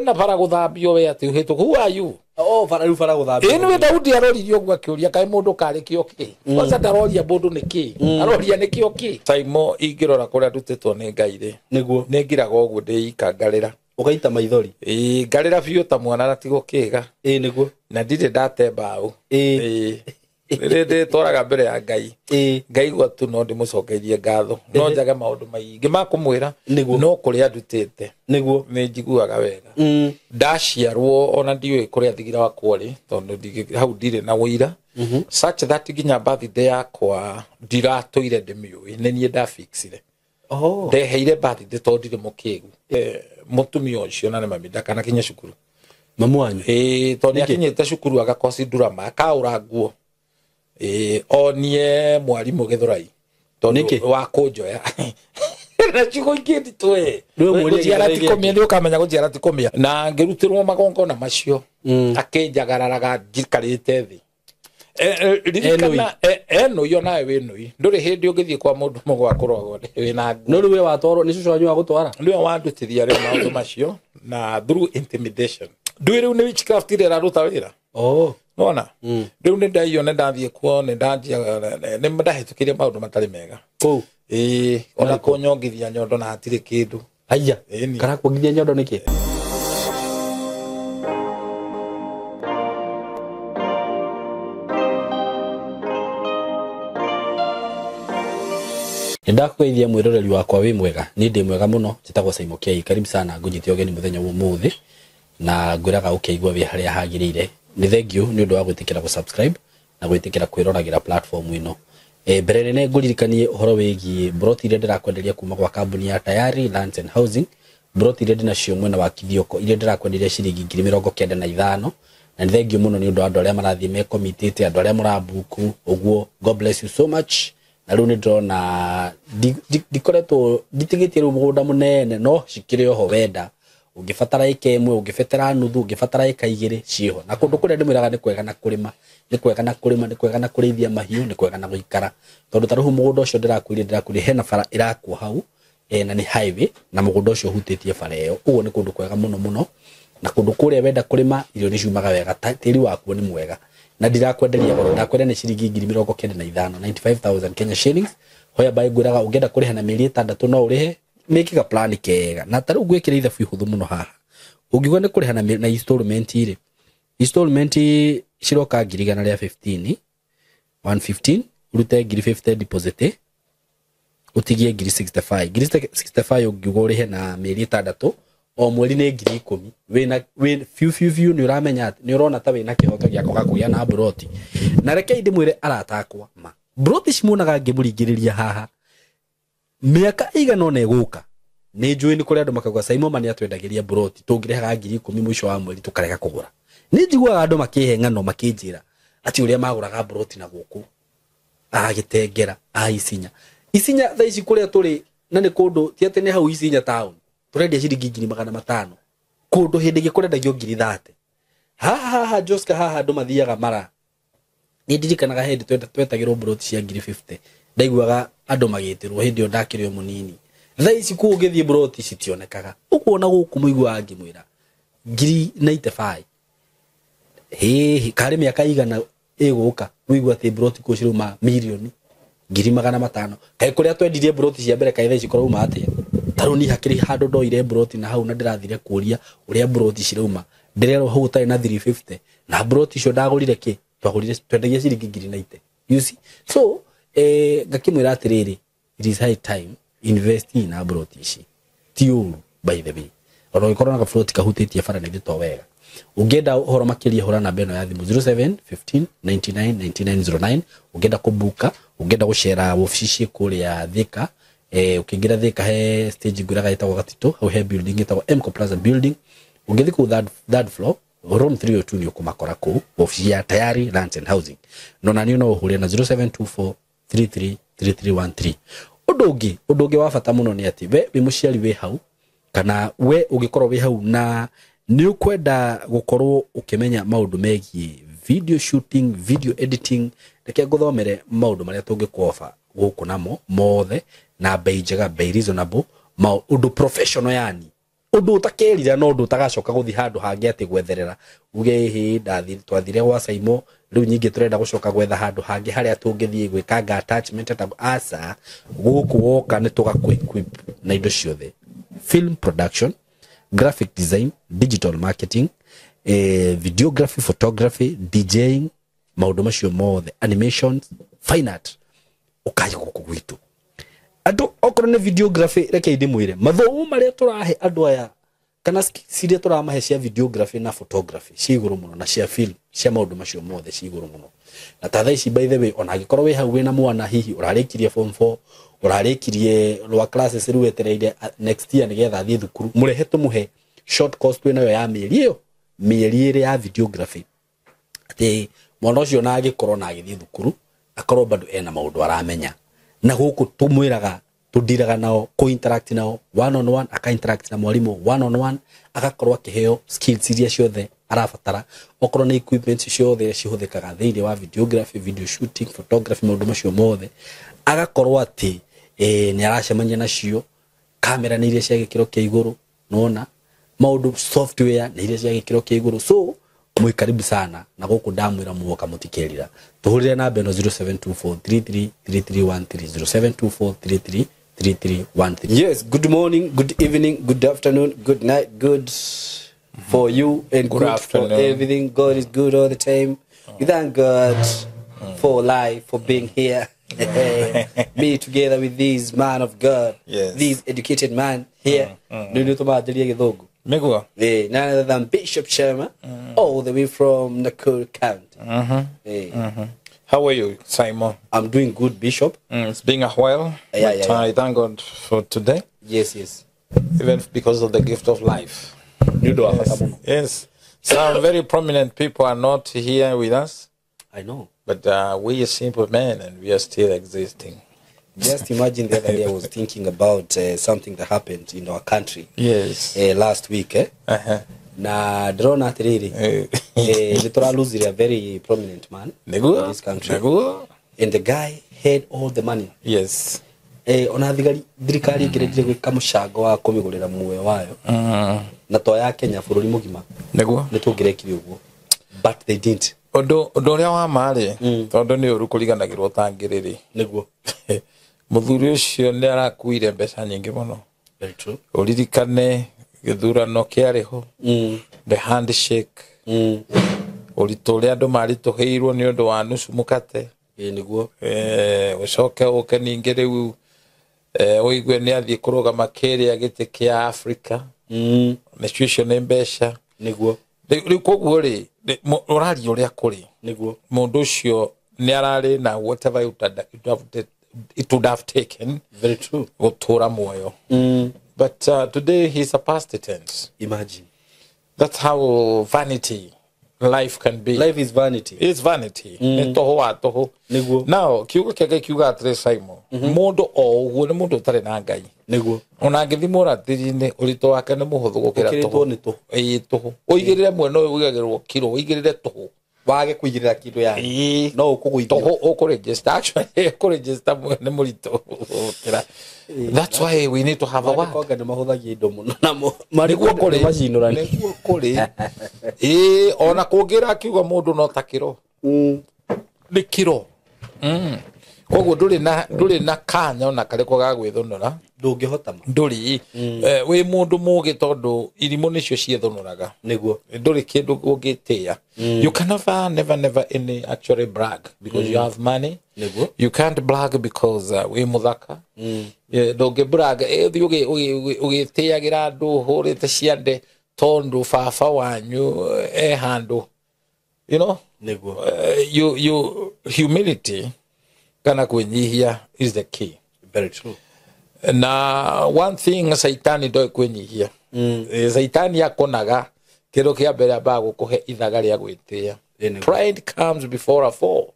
Na bara guthambio we ati uhituku. Who are you? Oh, bara riu bara guthambio. Ĩĩ nĩwe Daudi aroririe ũguo akĩũria kaĩ mũndũ karĩ kĩo kĩ. Kwanza ndaroria mũndũ nĩ kĩ. Aroria nĩ kĩo kĩ. Saimo ingĩrora kũrĩa ndutĩtwo nĩ Ngai rĩ. Nĩguo. Nĩ ngiraga ũguo ndĩika ngarĩra. Ũgaita maithori. Ĩĩ ngarĩra biũ ta mwana na tigo kĩga. Ĩĩ nĩguo. Na ndirĩ ndate mbaũ. Ĩĩ. Ĩĩ. Rĩrĩ ndĩtwaraga mbere ya Ngai. Ĩĩ. Ngaigua tu no ndĩmũcokeirie ngatho. No njage maũndũ maingĩ ma kũmwĩra. Nĩguo. No kũrĩa ndutĩte. Nĩguo. Nĩ njiguaga wega. Ndaciarwo ona ndiũĩ kũrĩa thigira wakwa ũrĩ tondũ hau ndirĩ na ũira. Such that nginya birthday yakwa ndiratũire ndĩmĩũĩ, nĩ niĩ ndafixire. Oh. Ndeheire birthday tondũ ndirĩ mũkĩgu. Mũtumia ũcio na nĩ mami ndakanakinye cukuru. Mamu wanyu? Ĩĩ, tondũ Nĩkĩ? nĩakinyĩte cukuru agakosi ndurama, akaũra nguo. Ĩĩ, onie mwarimũ Gĩthũrai. Tondũ Nĩkĩ? wa kũnjoya. Na ciugo ingĩ nditũ ĩ. Nĩwe mũria Gũciara Gĩthũrai ti kũmia, nĩ ũkamenya gũciara ti kũmia. Na ngĩrutĩrwo magongona macio, akĩnjagararaga njikarĩte thĩ. Ririkana, enũi onawe wĩ nũi. Ndũrĩ hĩndĩ ũngĩthiĩ kwa mũndũ mũgwa kũrogwo wĩna nguo. No rĩu we watwarwo nĩ cũcũ wanyu wagũtwara? Nĩwe wandutithia rĩu maũndũ macio na through intimidation. Ndũĩ rĩu nĩ witchcraft ĩrĩa ĩraruta wĩra? Oh. Nona? Rĩu nĩ ndaiywo, nĩ ndathiĩ kuo, nĩ ndanjia, nĩ ndahĩtũkĩire maũndũ matarĩ mega. Kũu? Ĩĩ, ona kũnyongithia nyondo na hatirĩ kĩndũ. Haiya. Ĩni. Karakuongithia nyondo nĩkĩ? Nĩndakũgeithia mwĩroreri wakwa wĩ mwega, niĩ ndĩ mwega mũno, njĩtagwo Saimo K. Karibu sana ngũnyite ũgeni mũthenya wa ũmũthĩ na ngwĩraga ũkĩigua wĩ harĩa hagĩrĩire. Nĩ thank you nĩ ũndũ wa gwĩtĩkĩra gũ-subscribe na gwĩtĩkĩra kwĩroragĩra platform ĩno. Mbere nene ngũririkanie ũhoro wĩgiĩ broti iria ndĩrakwenderia kuma gwa kambuni ya Tayari Lands and Housing. Broti iria ndĩnacio mwena wa Kithioko iria ndĩrakwenderia ciringi ngiri mĩrongo kenda na ithano. Na nĩ thank you mũno nĩ ũndũ wa andũ arĩa marathiĩ mekomitĩte, andũ arĩa mũrambuku ũguo. God bless you so much. Na rĩu nĩ ndĩrona ndikoretwo nditigĩtie rĩu mũgũnda mũnene, no cikĩrĩ oho wenda. Ũngĩbatara ĩka ĩmwe, ũngĩbatara nuthu, ũngĩbatara ĩka igĩrĩ, ciĩho. Na kũndũ kũrĩa ndĩmwĩraga nĩ kwega na kũrĩma, nĩ kwega na kũrĩma, nĩ kwega na kũrĩithia mahiũ, nĩ kwega na gũikara. Tondũ ta rĩu mũgũnda ũcio ndĩrakwĩrire hena bara ĩrakwo hau, na nĩ highway, na mũgũnda ũcio ũhutĩtie bara ĩyo. Ũguo nĩ kũndũ kwega mũno mũno. Na kũndũ kũrĩa wenda kũrĩma, irio nĩ ciumaga wega, tĩri wakuo nĩ mwega. Na ndirakwenderia goro, ndakwenderia nĩ ciringi ngiri mĩrongo kenda na ithano, 95,000 Kenya shillings. Hoya mbaĩ ngwĩraga ũngĩenda kũrĩha na mĩeri ĩtandatũ no ũrĩhe, make a plan kega. Na ta rĩu ngwĩkĩra ithabu ihũthũ mũno haha. Ũngiuga nĩ kũrĩha na installment rĩ, installment ciroka ngiri igana rĩa 15, 115, ũrute ngiri 50 deposit, ũtigie ngiri 65. Ngiri 65 ũngiuga ũrĩhe na mĩeri ĩtandatũ, o mweri nĩ ngiri ikũmi. Wĩna, wĩ, biũ, biũ, biũ, nĩ ũramenya atĩ, nĩ ũrona ta wĩna kĩhoto gĩa kwaga kũgĩa na broti. Na rekei ndĩmwĩre arata akwa ma, broti cimuonaga ngĩmũringĩrĩria haha. Mĩaka ĩigana ũna ĩgũka, nĩ njũĩ nĩ kũrĩ andũ makauga Saimo ma nĩatwendagĩria broti, tũngĩrĩhaga ngiri ikũmi mũico wa mweri tũkarega kũgũra. Nĩ njiguaga andũ makĩhe ng'ano makĩnjĩra atĩ ũrĩa magũraga broti na gũkũ, agĩtengera, a Isinya. Isinya thaa ici kũrĩa tũrĩ, na nĩ kũndũ, ti atĩ nĩ hau Isinya town, tũrendia ciringi ngiri magana matano. Kũndũ hĩndĩ ĩngĩ kũrendagio ngiri thate. Haha, haha, Joska, haha andũ mathiaga mara. Nĩ ndirikanaga hĩndĩ twetagĩrwo broti cia ngiri 50. Ndaiguaga andũ magĩtĩrwo hĩndĩ ĩyo ndakĩrĩ o mũnini. Thaa ici kũu ũngĩthiĩ broti citionekaga. Ũguo ona gũkũ mũiguaga ngĩmwĩra ngiri 95. Hĩhĩ, karĩ mĩaka igana ĩgũka, ũigua atĩ broti kũu cirauma mirioni ngiri magana matano. Kaĩ kũrĩa twendirie broti cia mbere kaĩ thaa ici kũrauma atĩa? Ta rĩu niĩ hakĩrĩ handũ ndoire broti na hau na ndĩrathire kũria ũrĩa broti cirauma. Ndĩrerwo hau ũtarĩ na 350. Na broti icio ndagũrire kĩ? Twagũrire, twendagia ciringi ngiri 90. You see? So, ngakĩmwĩra atĩrĩrĩ, it is high time invest in na broti ici. Ti ũru, by the way. Ona ũngĩkorwo na gabroti kahutĩtie bara nĩ to wega. Ũngĩenda ũhoro makĩria hũra namba ĩno ya thimũ zero seven fifteen ninety nine ninety nine zero nine. Ũngĩenda kũbuka, ũngĩenda gũcera wabici ciĩ kũrĩa Thika, ũkĩingĩra Thika he stage ngwĩraga ĩtagwo Gatitũ, hau he building ĩtagwo Mco Plaza building. Ũngĩthiĩ kũu third floor, room 302 nĩ ũkũmakora kũu, wabici ya Tayari Lands and Housing. No na niĩ no ũhũre na zero seven two four three three three three one three. Ũndũ ũngĩ wa bata mũno nĩ atĩ we wĩ mũciari wĩ hau, kana we ũngĩkorwo wĩ hau na nĩ ũkwenda gũkorwo ũkĩmenya maũndũ megiĩ video shooting, video editing, reke ngũthomere maũndũ marĩa tũngĩkwoba gũkũ namo mothe na bei njega, bei reasonable, ũndũ professional yani. Undu utakerira no undu utagacoka guthi handu hangi ati gwetherera uge hi ndathi twathire gwa Saimo riu nyingi turenda gucoka gwetha handu hangi haria tungithie gwikanga attachment ta asa guku woka ni tugakwequip na indo ciothe film production, graphic design, digital marketing, videography, photography, DJing, maundu macio mothe, animations, fine art ukaja guku gwitu. Andu okorwo ni videography reke ndimwire mathomo maria turahe andu aya kana ciria turamahe cia videography na photography cia iguru muno na cia film cia maundu macio mothe cia iguru muno. Na ta thaa ici by the way ona angikorwo wi hau wina mwana hihi urarikirie form 4 urarikirie lower classes riu wetereire next year nigetha athie thukuru murehe tumuhe short course twinayo ya mieri iyo mieri iri ya videography ati mwana ucio na agikorwo na agithie thukuru akorwo bado ena maundu aramenya. Na guku tumwiraga tudiraga nao ku interact nao one on one, aka interact na mwarimu one on one, agakorwo akiheo skills iria ciothe arabatara okorwo ni equipment ciothe cihuthikaga thiini wa videography, video shooting, photography, maundu macio mothe agakorwo ati ni aracemania nacio. Kamera ni iria cia gikiro kia iguru nona maundu software ni iria cia gikiro kia iguru. So mwi karibu sana na guku ndamwira muoka mutikerira. Tuhurire namba ino 0724333313 0724333313. Yes, good morning, good evening, good afternoon, good night, good for you and good for everything. God is good all the time. We thank God for life, for being here. Me together with this man of God, yes, this educated man here. None other than Bishop Sharma, all the way from Nakuru County. How are you, Simon? I'm doing good, Bishop. It's been a while. But I thank God for today. Yes, yes. Even because of the gift of life. Yes. Yes. Some very prominent people are not here with us. I know. But we are simple men and we are still existing. Just imagine the other day I was thinking about something that happened in our country. Yes. Last week. Na drona atiriri. Nitura lose a very prominent man in this country. And the guy had all the money. Yes. Ona thirikari ingĩrendire gwĩka mũcango wa kũmĩgũrĩra muoyo wayo. Na to ya Kenya bũrũri mũgima. Nĩguo. Nĩtũngĩrekire ũguo. But they didn't. Ũndũ ũrĩa wa ma-rĩ, tondũ nĩ ũru kũriganagĩrwo ta ngĩrĩrĩ. Nĩguo. Mũthuri ũcio nĩ arakuire mbeca nyingĩ mũno. Very true. Ũririkane gĩthurano kĩarĩ ho. The handshake. Ũritũ ũrĩa andũ maritũhĩirwo nĩ ũndũ wa nusu mũkate. Nĩguo. Ũcoke ũke ningĩ rĩu ũigue nĩ athiĩ kũrũgama kĩrĩa gĩtĩ kĩa Africa. Nacio icio nĩ mbeca. Nĩguo. Rĩu koguo rĩ, ũraria ũrĩa kũrĩ. Nĩguo. Mũndũ ũcio nĩ ararĩ na whatever it would have taken. Very true. Gũtũra muoyo. But today he's a past tense. Imagine. That's how vanity life can be. Life is vanity. It's vanity. Nĩ tũhũ wa tũhũ. Nĩguo. Now, kiugo kĩa Ngai kiuga atĩrĩ, Simon, mũndũ o ũguo nĩ mũndũ ũtarĩ na Ngai. Nĩguo. Ona angĩthimwo ratiri-inĩ, ũritũ wake nĩ mũhũthũ gũkĩra tũhũ. Nĩ tũhũ. Ĩĩ, tũhũ. Ũigĩrĩre mwena ũyũ ũigagĩrĩrwo kiro, ũigĩrĩre tũhũ. Wage kuigirira kindu ya no ukugwithio tũhũ ũkũregister. Actually, ũkũregister nĩ mũritũ gũkĩra. That's why we need to have a word. Konga nĩ mahũthagia indo mũno namo. Nĩguo kũrĩ. Nĩguo kũrĩ. Ĩĩ, ona kũngĩra akiuga mũndũ no ta kĩro. Nĩ kĩro. Koguo ndũrĩ na kanya ona karĩkũ ga gwĩthũnũra. Ndũngĩhota ma. Ndũrĩ. Wĩ mũndũ mũgĩ tondũ irimũ nĩcio ciĩthũnũraga. Nĩguo. Ndũrĩ kĩndũ ũngĩtĩĩa. You can never, never, never any actually brag because you have money. Nĩguo. You can't brag because wĩ mũthaka. Ndũngĩ brag ũthiĩ ũgĩtĩagĩra andũ ũhũrĩte ciande tondũ baba wanyu e handũ. You know? Nĩguo. You humility kana kwĩnyihia is the key. Very true. Na one thing Saitani ndoĩ kwĩnyihia. Saitani akonaga kĩndũ kĩa mbere ambaga gũkũhe ithaga rĩa gwĩtĩĩa. Pride comes before a fall.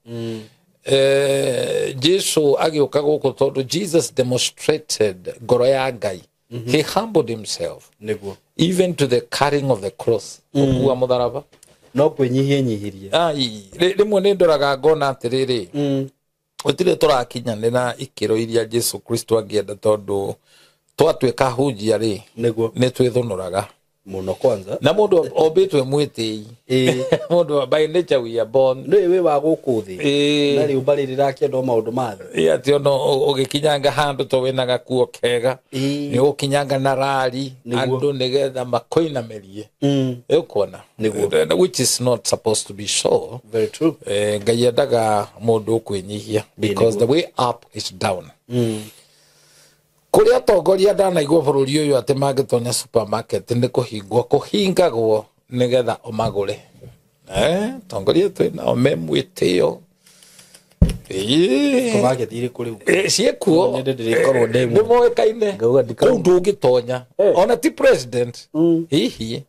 Jesu agĩũka gũkũ tondũ Jesus demonstrated ngoro ya Ngai. He humbled himself. Nĩguo. Even to the carrying of the cross. Gũkua mũtharaba. No kwĩnyihia nyihirie. Ai, rĩmwe nĩ ndoraga ngona atĩrĩrĩ. Gũtirĩ tũrakinyanĩra ikĩro iria Jesu Kristo angĩenda tondũ Twatuĩka hunjia rĩ, Nĩguo. nĩ twĩthũnũraga Mũno kwanza. Na mũndũ ombĩtwe mwĩtĩi. Mũndũ by nature we are born. Nĩ wĩ wa gũkũ thĩ. Ĩĩ. Na rĩũmba rĩrĩ rĩrakĩenda o maũndũ ma thĩ. Ĩ, atĩ ona ũgĩkinyanga handũ to wĩna gakuo kega, Ĩĩ. nĩ ũgũkinyanga na rari Nĩguo. andũ nĩgetha makoinamĩrie. Ũkuona? Nĩguo. Which is not supposed to be so. Very true. Ngai endaga mũndũ ũkwĩnyihia because the way up is down. Kũrĩ atongoria ndanaigua bũrũri ũyũ atĩ mangĩtonya supermarket nĩ kũhingwo kũhingagwo nĩgetha ũmagũre. Atongoria twĩ nao me mwĩtĩo. Ĩĩ. Supermarket irĩkũ rĩu? Ciĩkuo. Nyende ndĩrĩkorwo ndĩ nĩ moĩkaine. Ngauga ndikau- Kũu ndũngĩtonya ona ti president, hihi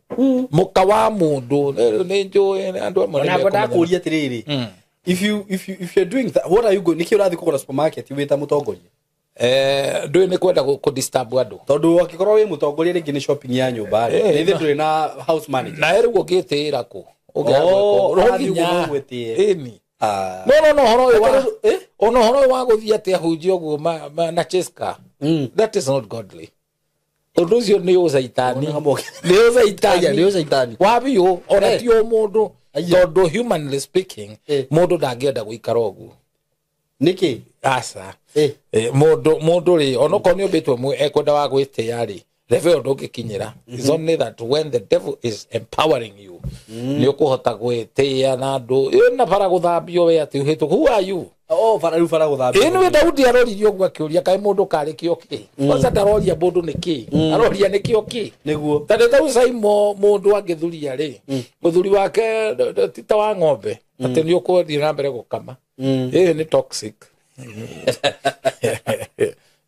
mũka wa mũndũ nĩ njũĩ andũ amwe nĩ Ona mekũmenya. ndakũria atĩrĩrĩ, if you're doing that, what are you going, nĩkĩ ũrathiĩ kũgũra supermarket wĩ ta mũtongoria? Ndũĩ nĩ kwenda kũ-disturb andũ. Tondũ angĩkorwo wĩ mũtongoria rĩngĩ nĩ shopping ya nyũmba rĩ, nĩ ndũrĩ na house manager. Na rĩu ũngĩtĩĩra kũ? Oh, Ũngĩaga ũrathiĩ ũguo nginya ũgwĩtĩe. ĩni. Ah. No ũhoro ũyũ wa Eh? ona ũhoro ũyũ wa gũthiĩ atĩ ahunjia ũguo na cheska, that is not godly. Ũndũ ũcio nĩ ũcaitani. Wonaga moke. Nĩ ũcaitani. Aya, nĩ ũcaitani. Wa biũ ona Eh. ti o mũndũ, Aya. tondũ humanly speaking, Eh. mũndũ ndangĩenda gũikara ũguo. Nĩkĩ? Aca. Eh. Mũndũ rĩ, onokorwo nĩ ũmbĩtwo ekwenda wa gwĩtĩĩa rĩ, level ĩyo ndũngĩkinyĩra. It's only that when the devil is empowering you, nĩ ũkũhota gwĩtĩĩa na andũ ĩ na bara gũthambio we atĩ ũhĩtũ, who are you? Oh, bara rĩu bara gũthambio. Ĩ nĩwe Daudi aroririe ũguo akĩũria kaĩ mũndũ karĩ kĩo kĩ. Kwanza ndaroria mũndũ nĩ kĩ, aroria nĩ kĩo kĩ. Nĩguo. Ta nĩ tau Saimo mũndũ angĩthuria rĩ, mũthuri wake ti ta wa ng'ombe atĩ nĩ ũkũthiĩ na mbere gũkama. Ĩ nĩ toxic.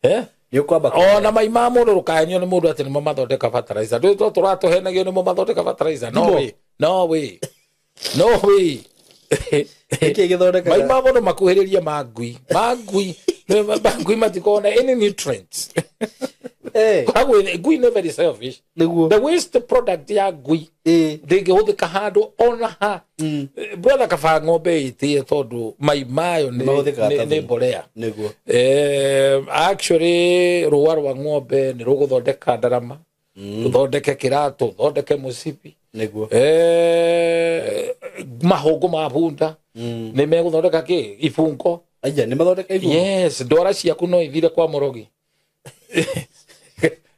Eh? Nĩ ũkwamba Ona mai ma mũndũ rũkahenio nĩ mũndũ atĩ nĩmo mathondeka fertilizer. Ndũĩ to tũratũhenagio nĩmo mathondeka fertilizer. No Nĩmo? way. No way. No way. Nĩkĩ gĩthondekaga? Mai ma mũndũ makuhĩrĩrie ma ngui. Ma ngui. Ma ngui matikoragwo na any nutrients. Eh. Koragwo ngui nĩ very selfish. Nĩguo. The waste product ya ngui Eh. ndĩngĩhũthĩka handũ ona ha. Brother, kaba ng'ombe ĩtĩe tondũ mai mayo nĩ Mahũthĩkaga ta nĩ thumu. mbolea. Nĩguo. Actually rũa rwa ng'ombe nĩ rũgũthondeka ndarama, rũthondeke kĩratũ, rũthondeke mũcibi. Nĩguo. Mahũngũ ma bunda nĩ megũthondeka kĩ ibungo. Aya, nĩ mathondeka ibungo. Yes, ndwara ciaku no ithire kwa mũrogi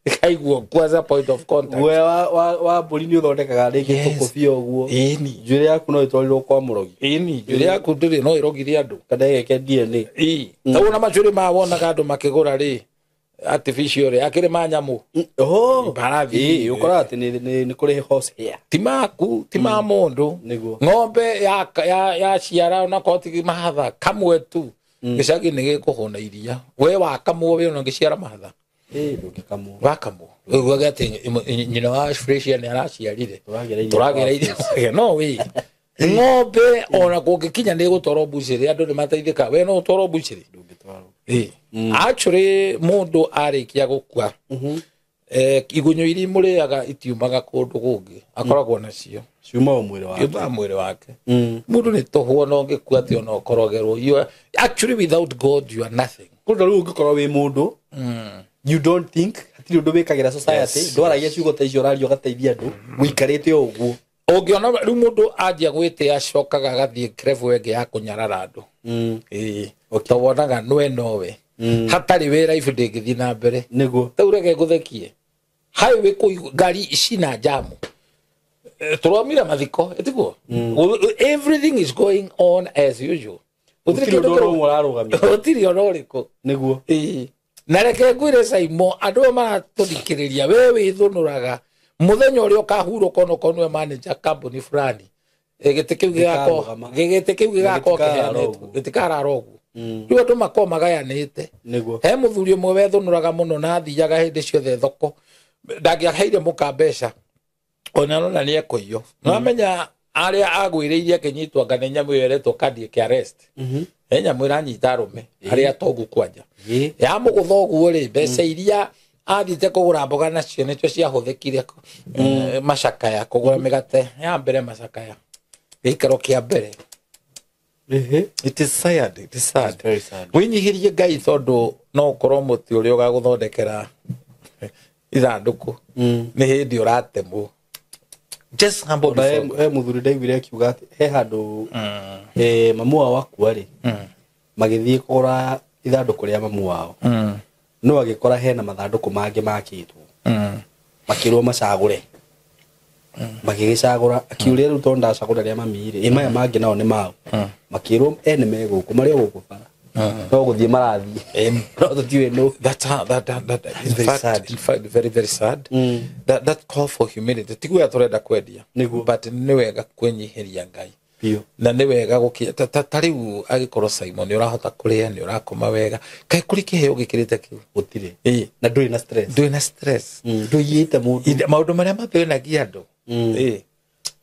ikaiguo kwanza point of contact. Guoya wa mbũri nĩ ũthondekaga rĩngĩ Yes. tũkũbia ũguo. Ĩni. Njuĩrĩ yaku no ĩtwarirwo kwa mũrogi. Ĩni, njuĩrĩ yaku ndĩrĩ no ĩrogire andũ. Kana ĩgeke DNA. Ĩ tau ona macuĩrĩ ma wonaga andũ makĩgũra rĩ, artificial rĩ, akĩrĩ ma nyamũ. Oho. Mbarathi. Ĩĩ, ũkoraga atĩ nĩ kũrĩ horse hair. Ti maku, ti ma mũndũ. Nĩguo. Ng'ombe ya ciara onakorwo ti mahatha kamwe tu, gĩcagi nĩ gĩkũhũna iria. We wakamwo we ona ũngĩciara mahatha. Ĩĩ, ndũngĩkamwo. Wakamwo ũiguage atĩ nyina wa Frasier nĩ araciarire. Tũragera iria. Tũragera iria. No we ng'ombe ona kũngĩkinya nĩ gũtwarwo mbucĩrĩ andũ nĩ mateithĩka. We no ũtwarwo mbucĩrĩ? Ndũngĩtwarwo. Ĩ actually mũndũ arĩkia gũkua, igunyũ iria imũrĩaga itiumaga kũndũ kũngĩ, akoragwo nacio. Ciuma o mwĩrĩ wake. Iumaga mwĩrĩ wake. Mũndũ nĩ tũhũ ona ũngĩkua atĩ ona ũkorogerwo. You are, actually without God you are nothing. Kũndũ rĩu ũngĩkorwo wĩ mũndũ, you don't think, hatirĩ ũndũ wĩkagĩra society, Yes. ndwaragia ciugo ta icio ũraria ũgateithia andũ, ũikarĩte o ũguo. Ũngĩona rĩu mũndũ anjia gwĩtĩa acokaga agathiĩ level ĩngĩ ya kũnyarara andũ. Ĩĩ, to wonaga nwe nowe hatarĩ wĩ life ndĩngĩthiĩ na mbere. Nĩguo. Tau reke ngũthekie, highway kũu ngari cina jamu. Tũromire mathiko ĩtiguo, everything is going on as usual. Gũtirĩ Gũtirĩ kĩndũ ũndũ ũmwe ũrarũgamio. Gũtirĩ ona ũrĩkũ. Nĩguo. Ĩĩ. Na reke ngwĩre Saimo, andũ aya maratũthikĩrĩria, we wĩthũnũraga mũthenya ũrĩa ũkahurũka onokorwo nĩwe manager kambuni fulani, gĩtĩ kĩu gĩgakorwo Gĩtikarũgama. gĩtĩ kĩu gĩgakorwo Gĩtikarara kĩheanĩtwo. ũguo. Gĩtikarara ũguo. Rĩu andũ makorwo magayanĩte. Nĩguo. He mũthuri ũmwe wethũnũraga mũno na athiaga hĩndĩ ciothe thoko, ndangĩaheire mũka mbeca ona arona nĩ ekũiywo. Nĩwamenya arĩa agwĩrĩirie akĩnyitwo anga nĩ nyamũ ĩyo ĩretwo cardiac arrest. He nyamũ ĩranyita arũme arĩa atongu kwanja. Ĩĩ. Yamũgũtha ũguo rĩ, mbeca iria athiĩte kũgũra mboga nacio nĩcio ciahũthĩkire macakaya kũgũra mĩgate ya mbere, macakaya gĩikaro kĩa mbere. It is sad, it is sad. It's very sad. Wĩnyihĩrie Ngai tondũ no ũkorwo mũtĩ ũrĩa ũgagũthondekera. Ithandũkũ nĩ hĩndĩ ũratemwo. Just humble before God. He muthuri ndaiguire akiuga atĩ he handũ mamu wao akua rĩ, magĩthiĩ kũgũra ithandũkũ rĩa mamu wao, no agĩkora hena mathandũkũ mangĩ makĩtwo, makĩrwo macagũre, magĩgĩcagũra. Akiũria rĩu tondũ ndacagũra rĩa mami rĩ, ĩ maya mangĩ nao nĩ mao? Makĩrwo ene me gũkũ marĩ o gũkũ bara, no gũthiĩ marathiĩ, no tũtiũĩ nũ. That's how that in very fact, sad. In fact, very very sad. That call for humility. Tiguo turenda kwendia. Nĩguo. But nĩ wega kwĩnyihĩria Ngai. Biũ. Na nĩ wega gũkĩ ta rĩu agĩkorwo Simon nĩ ũrahota kũrĩa, nĩ ũrakoma wega, kaĩ kũrĩ kĩheo gĩkĩrĩte kĩu? Gũtirĩ. Ĩĩ. Na ndũrĩ na stress. Ndũrĩ na stress. Ndũiyĩte mũndũ. Maũndũ marĩa mathĩnagia andũ. Ĩĩ.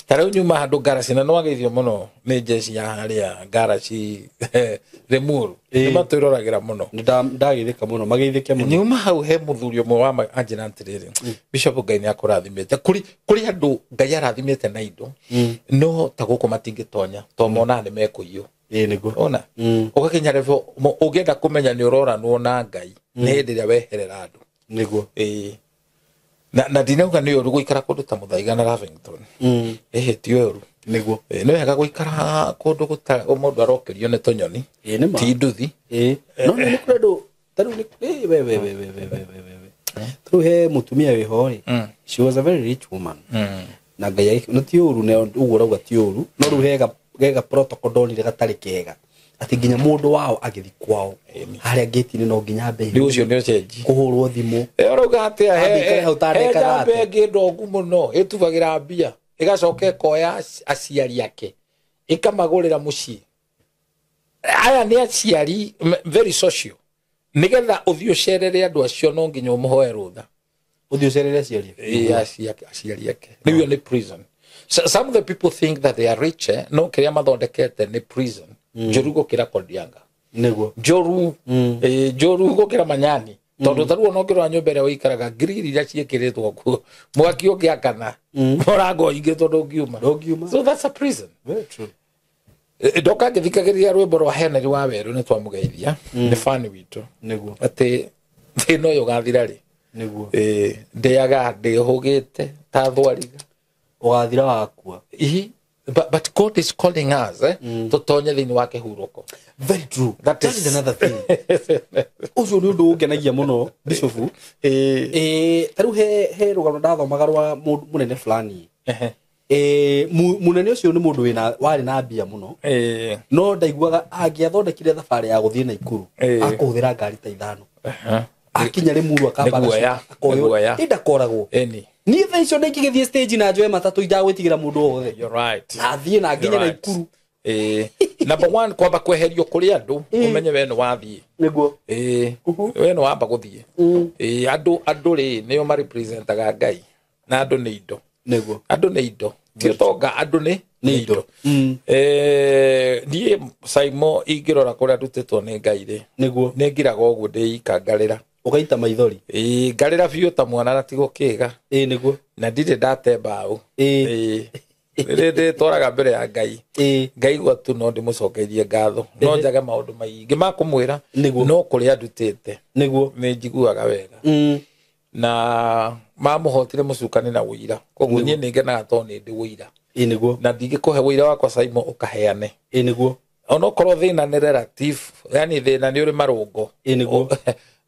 Ta rĩu nyuma handũ ngaraci na nĩwageithio mũno nĩ njeci ya harĩa ngaraci Limuru. Ĩĩ. Nĩ matwĩroragĩra mũno. Ndagĩthĩka mũno, magĩithĩke mũno. Nyuma hau he muthuri ũmwe wa anjĩra atĩrĩrĩ, Bishop, Ngai nĩ akũrathimĩte. Kũrĩ andũ Ngai arathimĩte na indo, no ta gũkũ matingĩtonya to monaga nĩ mekũiywo. Ĩĩ nĩguo. Ona ũgakinya level ũngĩenda kũmenya nĩ ũroranwo na Ngai nĩ hĩndĩ ĩrĩa weherera andũ. Nĩguo. Ĩĩ. Na ndinauga nĩ ũru gũikara kũndũ ta Mũthaiga na Lavington. Ĩhĩ, ti ũru. Nĩguo. Ĩĩ, nĩ wega gũikara kũndũ gũtarĩ mũndũ arokĩrio nĩ tũnyoni, Ĩĩ nĩ ma. ti nduthi. Ĩĩ. No nĩ kũrĩ andũ ta rĩu ĩĩ, we we we we we we we we. Ta rĩu he mũtumia wĩho rĩ, she was a very rich woman. Na Ngai no ti ũru, na ũguo ũrauga ti ũru, no rĩu hega protocol ndonire gatarĩ kega, atĩ nginya mũndũ wao agĩthiĩ kwao harĩa ngĩti-inĩ no nginya ambe Rĩu ũcio nĩ ũcenji. kũhũrwo thimũ. Ũrauga atĩa? Ambe ikare hau ta He ndeka njamba thate. ĩngĩ ndongu mũno ĩtubagĩra mbia, ĩgacoka ĩkoya aciari ake ĩkamagũrĩra mũciĩ. Aya nĩ aciari very social, nĩgetha ũthiĩ ũcerere andũ acio no nginya ũmũhoe rũtha. Ũthiĩ ũcerere aciari. Ĩĩ, aciari ake. Rĩu ĩyo nĩ prison. So, some of the people think that they are rich, no kĩrĩa mathondekete nĩ prison njũru gũkĩra Kodianga. Nĩguo. Njũru, njũru gũkĩra Manyani, tondũ ta rĩu ona ũngĩrora nyũmba ĩrĩa ũikaraga, ngiriri iria ciĩkĩrĩtwo kuo, mwaki ũngĩakana mũrango ũhingĩtwo ndũngiuma. Ndũngiuma. So that's a prison. Very true. Ndoka ngĩthikagĩrĩria rwĩmbo rwa Henry wa Werũ, nĩ twamũgeithia, nĩ fan witũ. Nĩguo. Atĩ thĩna ũyũ ũgathira rĩ? Nĩguo. Ndĩaga ndĩhũgĩte ta thwariga. Ũgathira wakua. Ihi, but God is calling us, tũtonye thĩinĩ wa kĩhurũko. Very true. That That is another thing. Ũcio nĩ ũndũ ũngenagia mũno, Bishop. Ta rĩu he rũgano ndathomaga rwa mũndũ mũnene fulani. Mũnene ũcio nĩ mũndũ warĩ na mbia mũno. No ndaiguaga angĩathondekire thabarĩ ya gũthiĩ Naikuru, akũhũthĩra ngari ta 5. Akinya Limuru akamba Nĩ guoya, akoywo. nĩ guoya. Ĩ ndakoragwo. Ĩni. Niĩ thaa icio ndingĩgĩthiĩ stage na njoe matatũ indagwĩtigĩra mũndũ o wothe. You're right. Na thiĩ na nginye You're right. Naikuru. Number one, kwamba kweherio kũrĩ andũ, ũmenye we nĩ wathiĩ. Nĩguo. We nĩ wamba gũthiĩ. Andũ rĩ nĩo marepresentaga Ngai, na andũ nĩ indo. Nĩguo. Andũ nĩ indo. Ti ũtonga, andũ nĩ Nĩ indo. Niĩ Simon ingĩrora kũrĩa ndutĩtwo nĩ Ngai rĩ, Nĩguo. nĩ ngiraga ũguo ndĩika ngarĩra. Ũgaita maithori. Ĩĩ, ngarĩra biũ ta mwana na tigo kĩga. Ĩĩ nĩguo. Na ndirĩ ndate mbaũ. Ĩĩ. Ĩĩ. Rĩrĩ ndĩtwaraga mbere ya Ngai. Ĩĩ. Ngaigua tu no ndĩmũcokeirie ngatho. No njage maũndũ maingĩ ma kũmwĩra. Nĩguo. No kũrĩa ndutĩte. Nĩguo. Nĩ njiguaga wega. Na mamũhotire mũcukani na ũira. Koguo niĩ nĩ ngenaga tondũ nĩ ndĩ ũira. Ĩĩ nĩguo. Na ndingĩkũhe ũira wakwa Simon ũkaheane. Ĩĩ nĩguo. Onokorwo thĩna nĩ relative, yani thĩna nĩ ũrĩ marũngo. Ĩĩ nĩguo.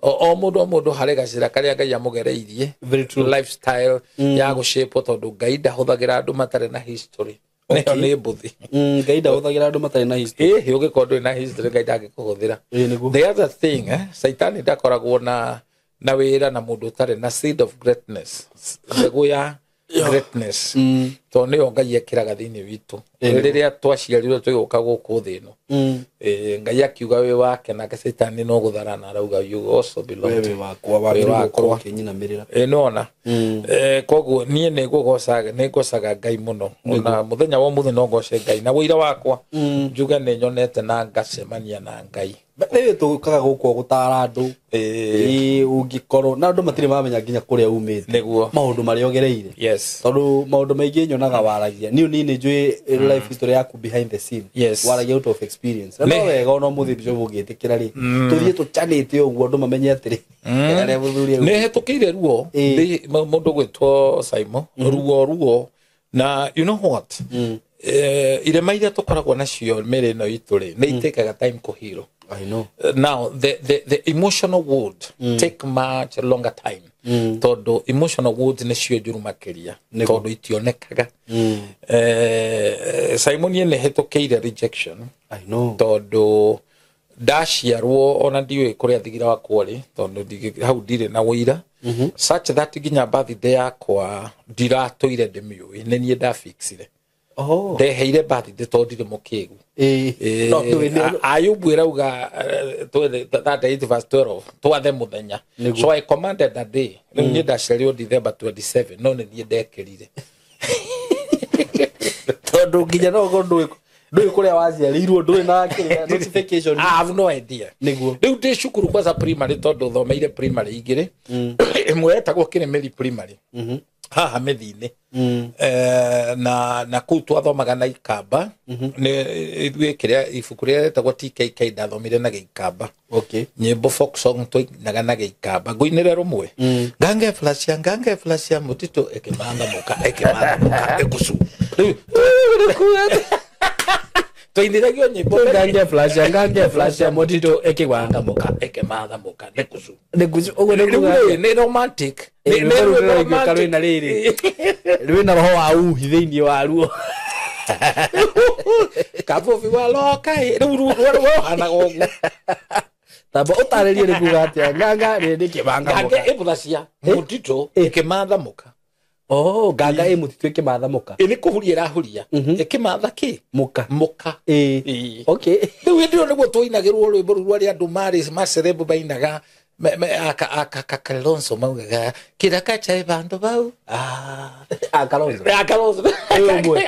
O mũndũ o mũndũ harĩ gacĩra karĩa Ngai amũgereirie. Very true. Lifestyle ya gũcĩpwo, tondũ Ngai ndahũthagĩra andũ matarĩ na history. Nĩyo nĩ mbũthi. Ngai ndahũthagĩra andũ matarĩ na history. Ĩhĩ, ũngĩkorwo ndũrĩ na history, Ngai ndangĩkũhũthĩra. Ĩĩ nĩguo. The other thing, Saitani ndakoragwo na wĩra na mũndũ ũtarĩ na seed of greatness, mbegũ ya greatness. Tondũ nĩyo Ngai ekĩraga thĩinĩ witũ. Rĩrĩa twaciarirwo tũgĩũka gũkũ thĩ ĩno, Ngai akiuga wĩ wake, nake Saitani no gũtharana arauga you also belong Wewe to wakwa, wagĩrĩirwo Wĩ wakwa. gũkorwo ũkĩnyinamĩrĩra. Nĩwona? Koguo niĩ nĩ ngũgocaga Ngai mũno. Ona mũthenya wa ũmũthĩ no ngoce Ngai na ũira wakwa, njuge nĩ nyonete na ngacemania na Ngai. Rĩrĩ tũkaga gũkũ gũtara andũ. Ĩĩ ũngĩkorwo na andũ matirĩ mamenya nginya kũrĩa umĩte. Nĩguo. Maũndũ marĩa ũgereire. Yes. Tondũ maũndũ maingĩ nyonaga waragia. Niĩ niĩ njũĩ life history yaku behind the scene. Yes. Waragia out of experience. Na no wega ona ũmũthĩ Bishop ũngĩtĩkĩra rĩ. Tũthiĩ tũcanĩte ũguo andũ mamenye atĩrĩ. Arĩa mũthuri Nĩ hetũkĩire ruo. Mũndũ gwĩtwo Simon. Ruo. Na you know what? Irema iria tũkoragwo nacio mĩrĩ ĩno itũ rĩ, nĩ itĩkaga time kũhiro. I know. Now the emotional wound take much longer time. Tondũ emotional wounds nĩcio njũru makĩria tondũ itionekaga. Simon nĩ hetũkĩire rejection. I know. Tondũ ndaciarwo ona ndiũĩ kũrĩa thigira wakwa rĩ, tondũ hau ndirĩ na ũira. Such that nginya birthday yakwa ndiratũire ndĩmĩũĩ, nĩ niĩ ndafixire. Oh. Ndeheire birthday tondũ ndirĩ mũkĩgu. Ayubu ĩrauga 38 verse 12 twathe mũthenya. So I commanded a day. Rĩu niĩ ndaciarirwo December 27 no nĩ niĩ ndekĩrire. Tondũ nginya no ũkorwo ndũĩ kũrĩa waciarĩirwo, ndũĩ na kĩrĩa notification. I have no idea. Nĩguo. Rĩu ndĩ cukuru kwanza primary tondũ thomeire primary igĩrĩ. Ĩmwe yetagwo Kĩrĩmĩri primary. Haha mĩthi-inĩ. Na kũu twathomaga na Ikamba. Nĩ ithuĩ kĩrĩa ibuku rĩrĩa rĩtagwo TKK ndathomire na Gĩikamba. Okay. Nyĩmbo folk song twainaga na Gĩikamba. Ngũinĩre rũmwe. Ngange flash ya mũtitũ ĩkĩmatha mũka ĩkũcu. Rĩu twainĩragio nyĩmbo Ngange flash ya mũtitũ ĩkĩmatha mũka ĩkĩmatha mũka nĩkũcu. Nĩkũcu ũguo nĩ Nĩ romantic. Nĩ rĩrĩ. Rwĩna roho wa uhi thĩinĩ waruo. Kabobi wa loka rĩu ruohanaga ũguo. Tamba ũtarĩrie nĩ kuga atĩa nganga nĩ kĩmanga mũka. Ngange ĩbuthacia mũtitũ ĩkĩmatha mũka. Oh, nganga ĩ mũtitũ ĩkĩmatha mũka. Ĩ nĩ kũhuria ĩrahuria. Ĩkĩmatha kĩ? Mũka. Mũka. Okay. Rĩu hĩndĩ ĩyo nĩguo twainagĩrwo rwĩmbo rũu rwarĩa andũ marĩ macerebu mainaga Kalonzo maugaga kiraka cha bandu bau. Kalonzo. Kalonzo.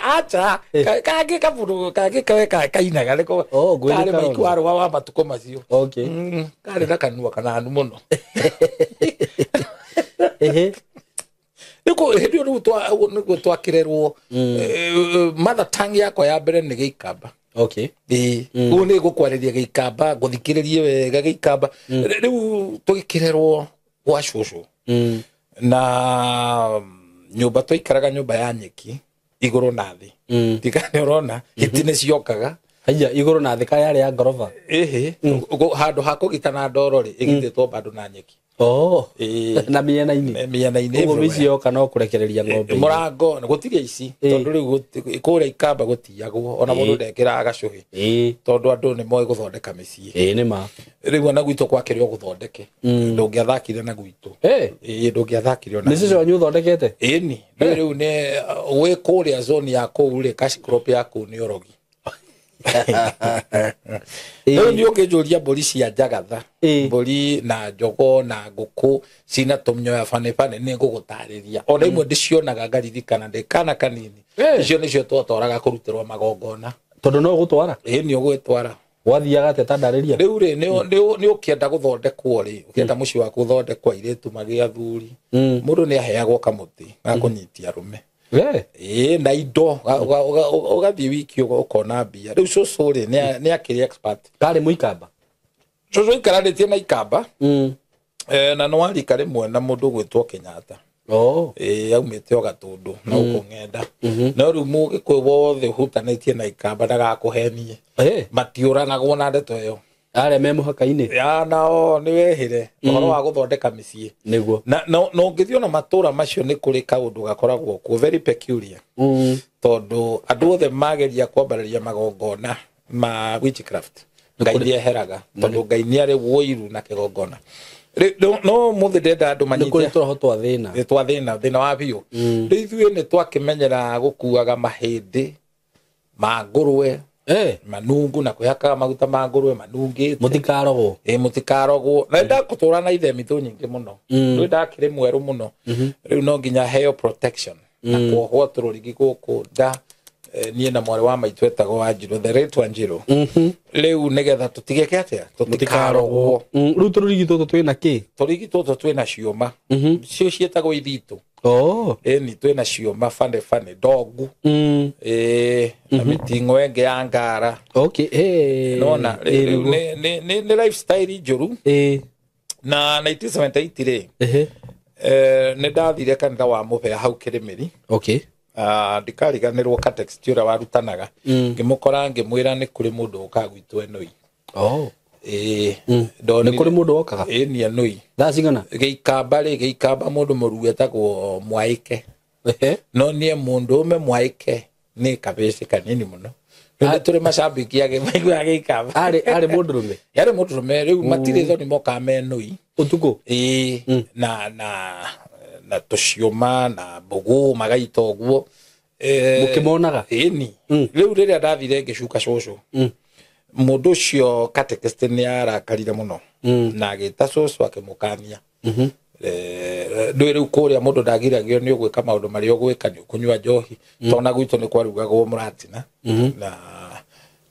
Acha kage kaburu kage kainaga niko. Oh, gwĩ Kalonzo. Kalonzo. Kwarwa wa matuko macio. Okay. Kari na kanua kananu muno. Ehe. Niko hĩndĩ ĩyo nĩguo twakĩrerwo mother tongue yakwa ya mbere nĩ Gĩikamba. Okay. Ũguo nĩ ngũkwarĩria Gĩikamba, ngũthikĩrĩrie wega Gĩikamba. Rĩu tũgĩkĩrerwo gwa cũcũ. Na nyũmba twaikaraga nyũmba ya nyeki igũrũ na thĩ. Ndigane ũrona hiti nĩ ciokaga. Haiya igũrũ na thĩ ka yarĩ ya ngoroba. Ĩhĩ. Handũ ha kũgitana ndoro rĩ ĩgitĩtwo bado na nyeki. Oh. Na mĩena-inĩ. Mĩena-inĩ. Ũguo mĩciĩ yoka no kũrekereria ng'ombe. Mũrango gũtirĩ ici tondũ rĩu kũrĩa Ikamba gũtiyagwo ona mũndũ ndekĩraga gacũhĩ. Tondũ andũ nĩ moĩ gũthondeka mĩciĩ. Ĩĩ nĩ ma. Rĩu ona gwitũ kwakĩrĩ o gũthondeke. Ndũngĩathakire na gwitũ. Ĩĩ ndũngĩathakire ona. Nĩ cũcũ wanyu ũthondekete? Ĩni. Rĩu nĩ wĩ kũrĩa zone ya kũu rĩ cash crop ya kũu nĩ ũrogi. Rĩu nĩ ũngĩnjũria mbũri cia njagatha, mbũri na njogoo na ngũkũ cina tũmĩoya bane nĩ ngũgũtarĩria. Ona imwe ndĩcionaga ngaririkana ndĩ kana kanini. Icio nĩcio twatwaraga kũrutĩrwo magongona. Tondũ no ũgũtwara? Ĩĩ nĩ ũgwĩtwara. Gwathiaga atĩa ta ndarĩria? Rĩu rĩ nĩ ũkĩenda gũthondekwo rĩ, ũkĩenda mũciĩ waku ũthondekwo airĩtu magĩe athuri. Mũndũ nĩ aheagwo kamũtĩ ga kũnyitia arũme. Ĩĩ na indo ũgathiĩ wiki ũkona mbia. Rĩu cũcũ rĩ nĩ akĩrĩ expert. Karĩ mũikamba? Cũcũ aikaranĩtie na Ikamba. Na nĩ warika rĩmwe na mũndũ ũgwĩtwo Kenyatta. Oh. Ĩĩ aumĩte o Gatũndũ na gũkũ Ng'enda. No rĩu mũgĩkũyũ wothe ũhutanĩtie na Ikamba ndagakũhenie. Matiũranagwo na ndeto ĩyo. Arĩa me mũhaka-inĩ. Ya nao nĩ wehire ũhoro wa gũthondeka mĩciĩ. Nĩguo. Na no ũngĩthiĩ ona matũra macio nĩ kũrĩ kaũndũ gakoragwo kuo very peculiar. Tondũ andũ othe mageria kwambararia magongona ma witchcraft. Ngai nĩeheraga tondũ Ngai nĩ arĩ ũiru na kĩgongona. No mũthĩ ndenda andũ manyite. Nĩ kũrĩ tũroho twa thĩna. Nĩ twa thĩna, thĩna wa biũ. Rĩu ithuĩ nĩ twakĩmenyera gũkuaga mahĩndĩ ma ngũrwe. Manungu na kwĩhakaga maguta ma ngũrwe manungĩte. Mũtikarogwo. Ĩĩ mũtikarogwo. Na ndakũtũra na ithemithũ nyingĩ mũno. Rĩu ndakĩrĩ mwerũ mũno. Rĩu no nginya heo protection. Na kuohwo tũrũrigi gũkũ nda. Niĩ na mwarĩ wa maitũ etagwo Wanjirũ, the late Wanjirũ. Rĩu nĩgetha tũtigeke atĩa, tũtikarogwo. Rĩu tũrũrigi tũtũ twĩna kĩ? Tũrigi tũtũ twĩna ciũma, cio ciĩtagwo ithitũ. Oh. Ĩni twĩna ciũma bane bane ndongu. Ĩĩ, na mĩting'o ĩngĩ ya ngara. Okay. Hey. Nona rĩu nĩ lifestyle njũru. Na 1978 rĩ, nĩ ndathire kanitha wa Mũbea hau Kĩrĩmĩri. Okay. Ndikariganĩrwo catext ũrĩa warutanaga, ngĩmũkora ngĩmwĩra nĩ kũrĩ mũndũ ũkaga gwitũ Enoi. Oh. Ĩĩ. Nĩ kũrĩ mũndũ wokaga? Ĩĩ, ni Enoi. Thaa cigana? Gĩikamba rĩ, gĩikamba mũndũ mũru etagwo Mwaĩke. No niĩ mũndũ ũme Mwaĩke nĩ kabĩcĩ kanini mũno. Rĩu nĩ tũrĩ macambĩki ake maiguaga gĩikamba. Arĩ mũndũrũme? Yarĩ mũndũrũme. Rĩu matirĩ thoni mokaga me Enoi. Ũtukũ? Ĩĩ, na na tũciũma na mbũgũ magaita ũguo. Mũkĩmonaga? Ĩni. Rĩu rĩrĩa ndathire ngĩcuka cũcũ, mũndũ ũcio catechist nĩ arakarire mũno na agĩta cũcũ akĩmũkania. Ndũĩ rĩu kũrĩa mũndũ ndagiragio nĩ ũgwĩka maũndũ marĩa ũgwĩka, nĩ ũkũnyua njohi, tondũ na gwitũ nĩ kwarugagwo mũratina na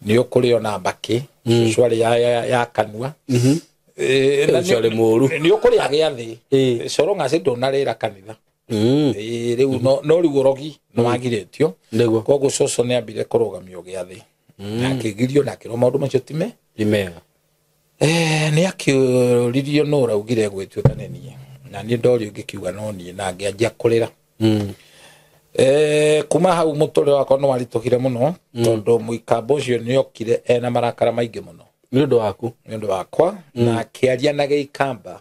nĩ ũkũrĩa ona mbakĩ. Cũcũ arĩ ya kanua. Ũcio arĩ mũũru. Nĩ ũkũrĩa gĩathĩ. Coro ng'acĩ ndũnarĩra kanitha. Rĩu no rĩu ũrogi nĩ wagirĩtio. Nĩguo. Koguo cũcũ nĩ ambire kũrũgamio gĩathĩ. Na akĩgirio na akĩrwo maũndũ macio ti me. Ti mega. Nĩ akĩũririo nũ ũraugire gwĩtuĩka nĩ niĩ. Na niĩ ndorio ngĩkiuga no niĩ, na ngĩanjia kũrĩra. Kuma hau mũtũrĩre wakwa nĩ waritũhire mũno, tondũ mũikamba ũcio nĩ okire ena marakara maingĩ mũno. Nĩ ũndũ waku? Nĩ ũndũ wakwa. Na akĩaria na gĩikamba,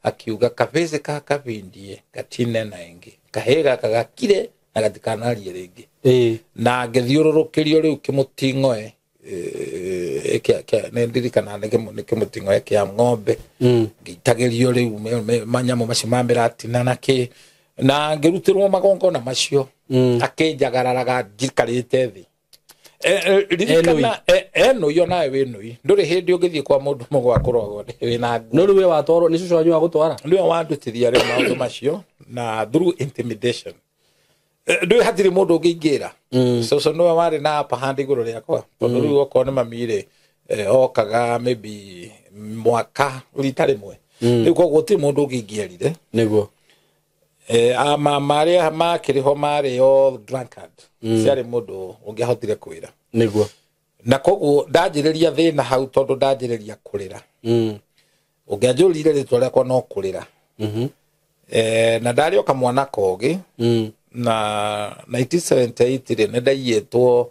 akiuga kabĩcĩ ka kabindie gatinena ĩngĩ, kahĩĩ gaka gakire na gatikanarie rĩngĩ. Na ngĩthiũrũrũkĩrio rĩu kĩmũting'oe, nĩ ndirikana nĩ kĩmũting'oe kĩa ng'ombe. Ngĩitagĩrio rĩu manyamũ macio ma mĩratina na kĩ, na ngĩrutĩrwo magongona macio. Akĩnjagararaga njikarĩte thĩ. Ririkana Enoi onawe wĩ Enoi, ndũrĩ hĩndĩ ũngĩthiĩ kwa mũndũ mũgwa kũrogwo wĩna nguo. No rĩu we watwarwo nĩ cũcũ wanyu wa gũtwara? Nĩwe wandutithia rĩu maũndũ macio na through intimidation. Ndũĩ hatirĩ mũndũ ũngĩingĩra. Cũcũ nĩwe warĩ na upper hand igũrũ rĩakwa, tondũ rĩu okorwo nĩ mami rĩ, okaga maybe mwaka rita rĩmwe. Rĩu koguo gũtirĩ mũndũ ũngĩingĩrire. Nĩguo. Mama arĩa makĩrĩ ho marĩ o drunkard. Ciarĩ mũndũ ũngĩahotire kwĩra. Nĩguo. Na koguo ndanjĩrĩria thĩna hau, tondũ ndanjĩrĩria kũrĩra. Ũngĩanjũrire rĩtwa rĩakwa no kũrĩra. Na ndarĩ o kamwana kogĩ. Na 1978 rĩ, nĩ ndaiyĩtwo,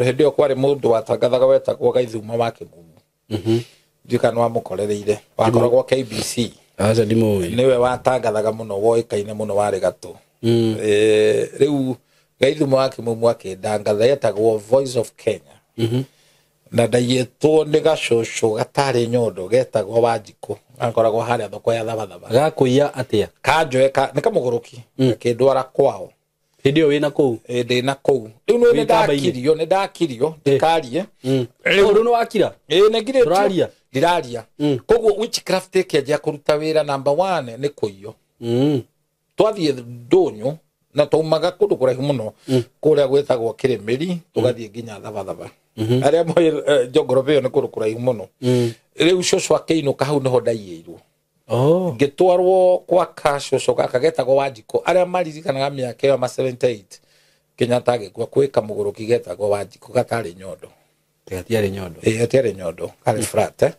hĩndĩ ĩyo kwarĩ mũndũ watangathaga wetagwo Gaithuma wa Kĩmumu. Ndiũĩ kana nĩwamũkorereire. Wakoragwo KBC. Aca ndimũĩ. Nĩwe watangathaga mũno, woĩkaine mũno, warĩ gatũ. Rĩu Gaithuma wa Kĩmumu akĩndangatha, etagwo Voice of Kenya. Na ndaiyĩtwo nĩ gacũcũ gatarĩ nyondo getagwo Wanjikũ, gakoragwo harĩa thoko ya Thabathaba. Gakũiya atĩa? Kanjoe nĩ kamũgũrũki, gakĩndwara kwao. Hĩndĩ ĩyo wĩna kũu? Ĩ, ndĩna kũu. Rĩu nĩ Wĩ kamba-inĩ? nĩ ndakirio, ndikarie. Rĩu rĩu nĩ wakira? Ĩ, nĩ ngirĩtio. Ndũraria? Ndiraria. Koguo witchcraft ĩkĩanjia kũruta wĩra, number 1 nĩ kũiywo. Twathiĩ ndũnyũ na twaumaga kũndũ kũraihu mũno, kũrĩa gwĩtagwo Kĩrĩmĩri, tũgathiĩ nginya Thabathaba. Arĩa moĩ njongorobĩ ĩyo nĩ kũndũ kũraihu mũno. Rĩu cũcũ akĩinũka hau nĩho ndaiyĩirwo. Ngĩtwarwo kwa kacũcũ gaka getagwo Wanjikũ, arĩa maririkanaga mĩaka ĩyo ma 78, Kenyatta agĩkua, kwĩ kamũgũrũki getagwo Wanjikũ gatarĩ nyondo. Gatiarĩ nyondo. Ĩĩ, gatiarĩ nyondo, karĩ flat,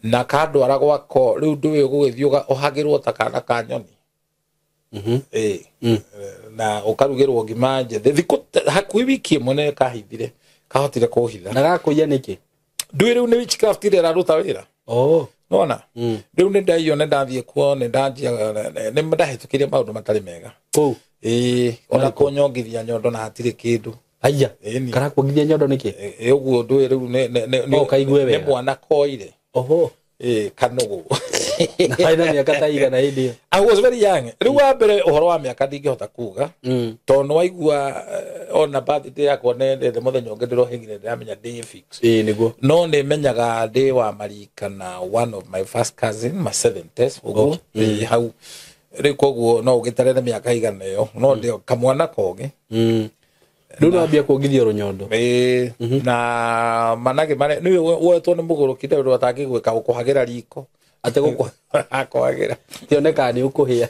Na kandwara gwako, rĩu ndũĩ ũgũgĩthiĩ ũhagĩrwo ta kana ka nyoni. Ĩĩ. Na ũkarugĩrwo ngima njĩthĩ. Thikũ hakuhĩ wiki ĩmwe nĩ kahithire, kahotire kũhitha. Na gakũiya nĩkĩ? Ndũĩ rĩu nĩ witchcraft ĩrĩa ĩraruta wĩra. Nona? Rĩu nĩ ndaiywo, nĩ ndathiĩ kuo, nĩ ndanjia, nĩ ndahĩtũkire maũndũ matarĩ mega. Kũu? Ĩĩ, ona kũnyongithia nyondo na hatirĩ kĩndũ. Aya. Ĩni. Karakuongithia nyondo nĩkĩ? Ĩ, ũguo ndũĩ rĩu O, kaigue nĩ wega. mwana koire. Oho. Ĩĩ, kanũgũ. Na harĩ na mĩaka ta igana hĩndĩ ĩyo? I was very young. Rĩu wa mbere ũhoro wa mĩaka ndingĩhota kuga. Tondũ nĩ waigua, ona birthday yakwa nĩ mũthenya ũngĩ ndĩrohĩgire, ndĩramenya ndĩ fix. Ĩĩ, nĩguo. No nĩ menyaga ndĩ wa marika na one of my first cousin, ma 70s, ũguo. Ĩĩ, hau. Rĩu koguo no ũgĩtarere mĩaka igana ĩyo, no ndĩ kamwana kogĩ. Rĩu nĩwambia kuongithio rũnyondo. Ĩĩ, na managĩ marĩa nĩ woetwo nĩ mũgũrũki ndũndũ atangĩgwĩka gũkũhagĩra riko. Atĩ gũkũ akũhagĩra. Tionekaga nĩ ũkũhĩa.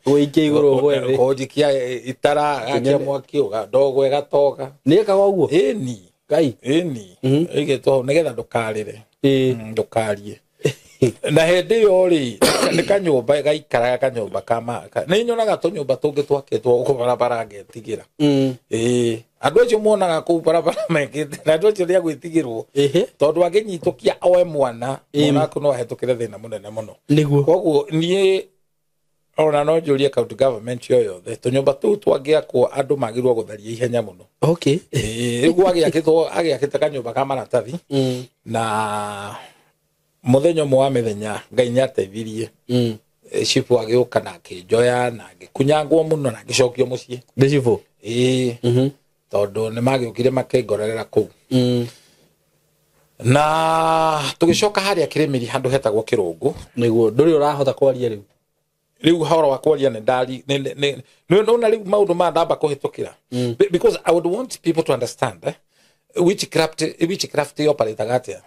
Gũikia igũrũ ũgwe thĩ. Kũnjikia itara gakia mwaki ndogo ĩgatoga. Nĩekaga ũguo? Ĩni. Ngai. Ĩni. Ĩgĩtwo hau nĩgetha ndũkarĩre. Ĩĩ. Ndũkarie. Na hĩndĩ ĩyo rĩ nĩ kanyũmba gaikaraga kanyũmba ka nĩ nyonaga tũnyũmba tũngĩ twakĩtwo gũkũ barabara ngetigĩra. Ĩĩ. Andũ acio monaga kũu barabara mekĩte na andũ acio nĩ agwĩtigĩrwo. Tondũ angĩnyitũkia oe mwana, mwana waku no ahĩtũkĩre thĩna mũnene mũno. Nĩguo. Koguo niĩ ona no njũrie county government yo yothe tũnyũmba tũu twangĩakwo andũ magĩrĩirwo gũtharia ihenya mũno. Okay. Ĩĩ, rĩu agĩakĩte kanyũmba ka maratathi na mũthenya ũmwe wa mĩthenya Ngai nĩateithirie. Chifu agĩũka na akĩnjoya na ngĩkunyangwo mũno na ngĩcokio mũciĩ. Nĩ chifu? Ĩĩ. Tondũ nĩmagĩũkire makĩngorerera kũu. Na tũgĩcoka harĩa Kĩrĩmĩri handũ hetagwo Kĩrũngũ. Nĩguo, ndũrĩ ũrahota kwaria rĩu? Rĩu horo wa kwaria nĩ ndari, nĩ nona rĩu maũndũ maya ndamba kũhĩtũkĩra. Because I would want people to understand, witchcraft operataga atĩa.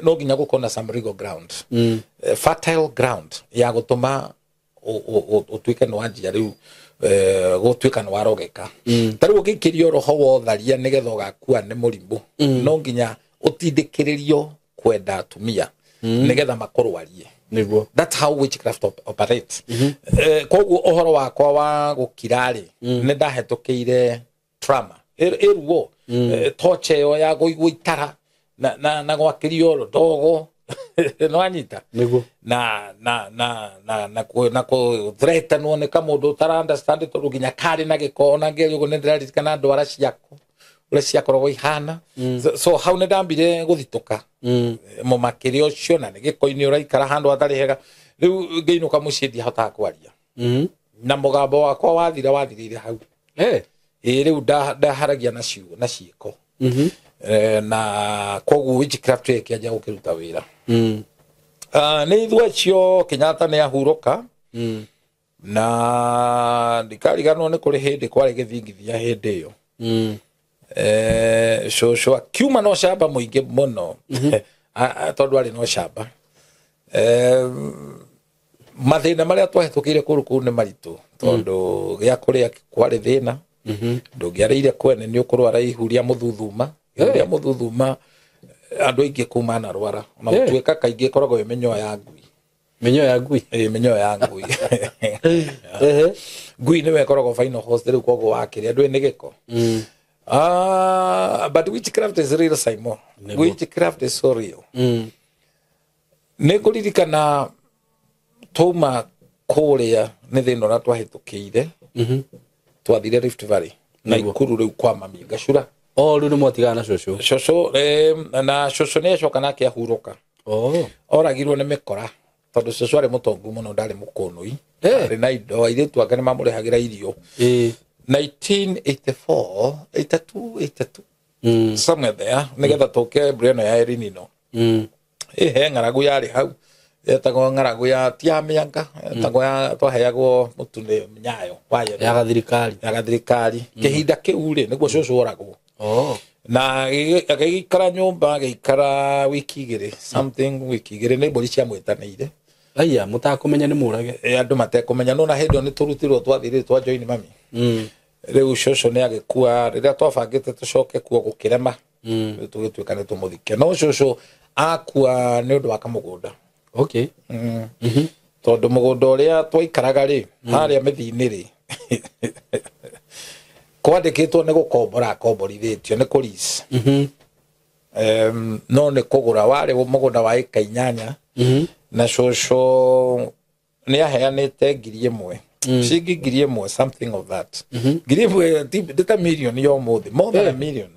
No nginya gũkorwo na some legal ground. Fertile ground ya gũtũma ũtuĩke nĩ wanjia rĩu, gũtuĩka nĩ warogeka. Ta rĩu ũngĩikĩrio roho wa ũtharia nĩgetha ũgakua nĩ mũrimũ, no nginya ũtindĩkĩrĩrio kwenda atumia nĩgetha makũrwarie. Nĩguo. That's how witchcraft operates. Koguo ũhoro wakwa wa gũkira rĩ, nĩ ndahĩtũkĩire trauma. Ĩruo, torture ĩyo ya kũigua itara na gwakĩrio ndogo. Nĩ wanyita? Nĩguo. Na kũ-threatenwo nĩ kamũndũ ũtara understand tondũ nginya karĩ na gĩko, ona ngĩaria ũguo nĩ ndĩraririkana ndwara ciako ũrĩa ciakoragwo ihana. So hau nĩ ndambire gũthitũka. Mũmakĩria ũcio na nĩ gĩko-inĩ ũraikara handũ hatarĩ hega. Rĩu ngĩinũka mũciĩ ndiahotaga kwaria. Na mũgambo wakwa wathira wathirĩire hau. Ĩĩ, rĩu ndaharagia na ciugo na ciĩko. Na koguo witchcraft ĩkĩanjia gũkĩruta wĩra. Nĩ ithuĩ acio Kenyatta nĩ ahurũka. Na ndikariganwo nĩ kũrĩ hĩndĩ kwarĩ gĩthingithia hĩndĩ ĩyo. Cũcũ akiuma na ũcamba mũingĩ mũno. Tondũ arĩ na ũcamba. Mathĩna marĩa twahĩtũkĩire kũndũ kũu nĩ maritũ, tondũ gĩa kũrĩa kwarĩ thĩna. Ndũngĩarĩire kwene nĩ ũkũrwara ihu rĩa mũthuthuma. Ihu rĩa mũthuthuma andũ aingĩ kũu manarwara. Ona gũtuĩka kaingĩ ĩkoragwo ĩ mĩnyoo ya ngui. Mĩnyoo ya ngui? Ĩ, mĩnyoo ya ngui. Ngui nĩwe ĩkoragwo final host rĩu, koguo wakĩrĩa ndũĩ nĩ gĩko. But witchcraft is real, Simon. Nĩguo. Witchcraft is so real. Nĩ ngũririkana twauma kũrĩa nĩ thĩna ũrĩa twahĩtũkĩire. Twathire Rift Valley. Na Nĩguo. Ikuru rĩu kwa mami Ngacura. O, rĩu nĩ mwatigana na cũcũ. Cũcũ, na cũcũ nĩ acoka nake ahurũka. Oragirwo nĩ mĩkora tondũ cũcũ arĩ mũtongu mũno, ndarĩ mũkũnũi. Arĩ na indo, airĩtu ake nĩ mamũrehagĩra irio. 1984, 82, 82. Somewhere there, nĩgetha tũke mbura ĩno ya El Nino. Ĩ, he ng'aragu yarĩ hau. Yetagwo ng'aragu ya ti ya mĩanga, yetagwo ya twaheagwo mũtu nĩ Nyayo, wa Yellow. Ya gathirikari. Ya gathirikari. Kĩhinda kĩu rĩ, nĩguo cũcũ oragwo. Na agĩikara nyũmba, agĩikara wiki igĩrĩ, something wiki igĩrĩ, nĩ mbũri ciamwĩtanĩire. Aya, mũtakũmenya nĩ mũrage. Ĩ, andũ matekũmenya, no na hĩndĩ ĩyo nĩ tũrutirwo twathire twa join mami. Rĩu cũcũ nĩ agĩkua, rĩrĩa twabangĩte tũcoke kuo gũkĩrema. Rĩu tũgĩtuĩka nĩ tũmũthike. No cũcũ akua nĩ ũndũ wa kamũgũnda. Tondũ mũgũnda ũrĩa twaikaraga rĩ, harĩa mĩthi-inĩ rĩ, kwandĩkĩtwo nĩ gũkombora akomborithĩtio, nĩ kũ-lease. No nĩ kũgũra, warĩ mũgũnda wa ĩka 8. Na cũcũ nĩ aheanĩte ngiri ĩmwe. Ciringi ngiri ĩmwe, something of that. Ngiri ĩmwe, ti ta million ya ũmũthĩ, more than a million.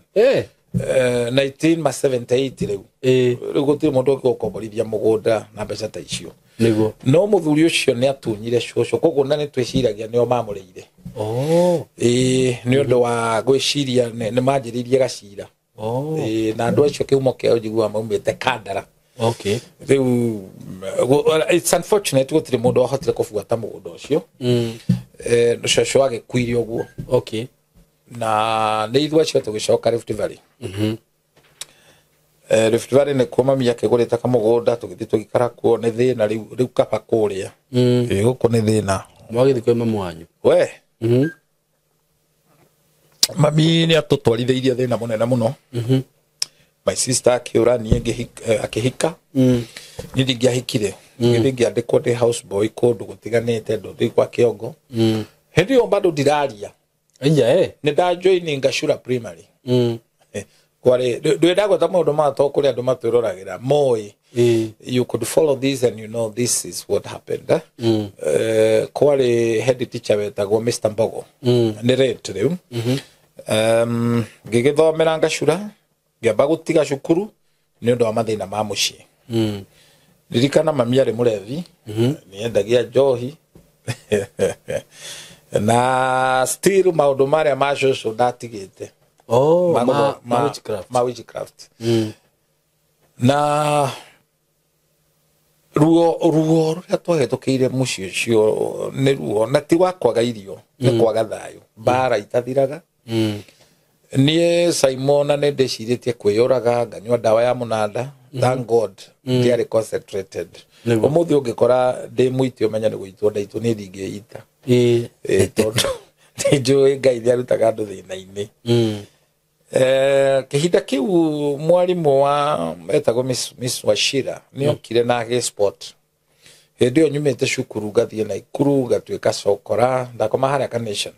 1978 rĩu. Rĩu gũtirĩ mũndũ ũngĩgũkomborithia mũgũnda na mbeca ta icio. Nĩguo. No mũthuri ũcio nĩ atunyire cũcũ, koguo na nĩ twĩciragia nĩo mamũrĩire. Ĩĩ, nĩ ũndũ wa gwĩciria nĩ manjĩrĩirie gacira. Ĩĩ, na andũ acio kĩhumo kĩao njiguaga maumĩte Kandara. Rĩu, it's unfortunate gũtirĩ mũndũ wahotire kũbuata mũgũnda ũcio. Cũcũ agĩkuire ũguo. Na nĩ ithuĩ acio tũgĩcoka Rift Valley. Rift Valley nĩ kuo mami akĩgũrĩte kamũgũnda, tũgĩthiĩ tũgĩikara kuo. Nĩ thĩna rĩu kaba kũrĩa. Ĩ, gũkũ nĩ thĩna. Mwagĩthiĩ kwĩ mamu wanyu? We, mami nĩ atũtwarithĩirie thĩna mũnene mũno. My sister akĩũra, niĩ akĩhika. Niĩ ndingĩahikire, ngĩthiĩ ngĩandĩkwo ndĩ house boy kũndũ gũtiganĩte, ndũthĩ kwa Kĩongo. Hĩndĩ ĩyo bado ndiraria. Aya, eh. Nĩ ndajoini Ngashura Primary. Kwarĩ ndwĩndagweta maũndũ maya to kũrĩ andũ matwĩroragĩra moĩ. You could follow this and you know this is what happened, eh? Kwarĩ head teacher wetagwo Mr. Mbogo. Nĩ rate rĩu. Ngĩgĩthomera Ngacura, ngĩamba gũtiga cukuru nĩ ũndũ wa mathĩna ma mũciĩ. Ririkana mami arĩ mũrevi, nĩendagia njohi na still maũndũ marĩa ma cũcũ ndatigĩte. Oh, ma witchcraft. Ma witchcraft. Na ruo rũrĩa twahĩtũkĩire mũciĩ ũcio nĩ ruo, na ti wa kwaga irio, nĩ kwaga thayũ, mbara itathiraga. Niĩ Simon nĩ ndĩcirĩtie kwĩyũraga, nganyua ndawa ya mũnanda. Thank God ndiarĩ concentrated. Ũmũthĩ ũngĩkora ndĩ mũiti, ũmenye nĩ gũitwo ndaitwo, niĩ ndingĩita. Tondũ nĩ njũĩ Ngai nĩ arutaga andũ thĩna-inĩ. Kĩhinda kĩu mwarimũ wa etagwo Miss Wachira nĩ okire na agĩ sport. Hĩndĩ ĩyo nyumĩte cukuru ngathiĩ Naikuru ngatuĩka cokora, ndakoma harĩa Carnation.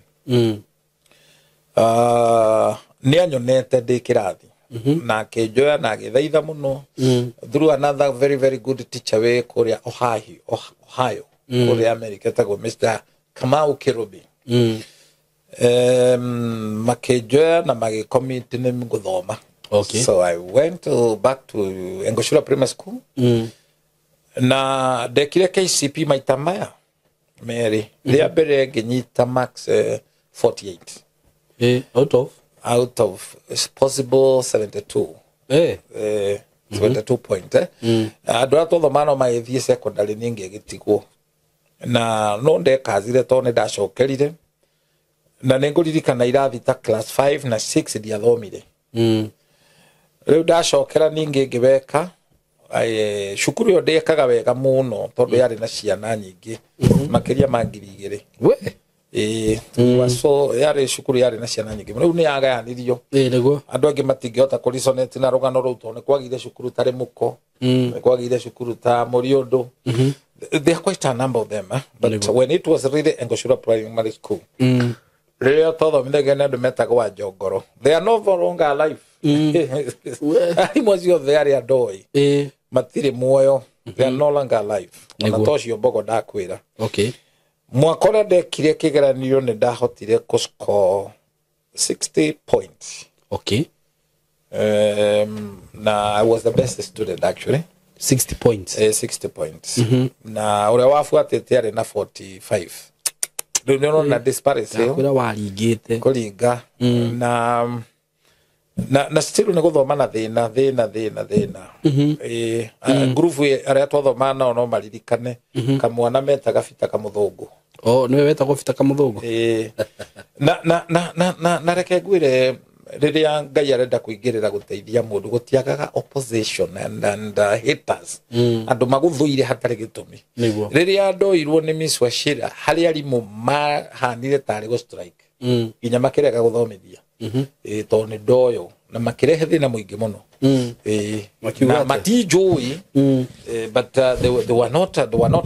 Nĩ anyonete ndĩ kĩrathi na akĩnjoya na agĩthaitha mũno through another very very good teacher wĩ kũrĩa Ohio, kũrĩa America, etagwo Mr. Kamau Kirubi. Makĩnjoya na magĩcommit nĩ gũthoma. So I went back to Engoshura Primary School. Na ndekire KCP maita maya merĩ. Rĩa mbere ngĩnyita max 48. Out of? Out of possible 72. 72 point. Andũ arĩa twathoma no magĩthiĩ secondary, niĩ ngĩgĩtigwo. Na no ndekazire tondũ nĩ ndacokerire. Na nĩ ngũririkana irathi ta class 5 na 6 ndiathomire. Rĩu ndacokera ningĩ ngĩweka cukuru ĩyo ndĩkaga wega mũno tondũ yarĩ na ciana nyingĩ makĩria ma 2,000. We. So yarĩ cukuru yarĩ na ciana nyingĩ. Rĩu nĩ yagayanirio. Nĩguo. Andũ angĩ matingĩhota kũresonate na rũgano rũu tondũ nĩ kwagĩire cukuru ta Rĩmũko, nĩ kwagĩire cukuru ta Mũriũndũ. There are quite a number of them, eh? But when it was really Engoshura Primary School, rĩrĩa twathomithagia nĩ andũ metagwo Njongoro. They are no longer alive. Arimũ acio othe arĩa ndoĩ matirĩ muoyo. They are no longer alive. Ona to ũcio Mbogo ndakwĩra. Mwaka ũrĩa ndekire kĩgeranio nĩ ndahotire kũscore 60 points. Na I was the best student actually. 60 points. 60 points. Na ũrĩa wabuatĩte arĩ na 45. Rĩu nĩ ũrona disparity ĩyo. Ndakwĩra waringĩte. Kũringa. Na still nĩ gũthoma na thĩna, thĩna, thĩna, thĩna. Group arĩa twathoma nao no maririkane. Kamwana metaga Bita Kamũthũngũ. Oh, nĩwe wetagwo Bita Kamũthũngũ? Na reke ngwĩre, rĩrĩa Ngai arenda kũingĩrĩra gũteithia mũndũ, gũtiagaga opposition and haters. Andũ magũthũire hatarĩ gĩtũmi. Rĩrĩa ndoirwo nĩ Miss Wachira, harĩ arimũ mahanire tarĩ gũ strike. Nginya makĩrega gũthomithia. Tondũ nĩ ndoyo na makĩrehe thĩna mũingĩ mũno. Makiuga Na atĩa? matinjũĩ. But they were not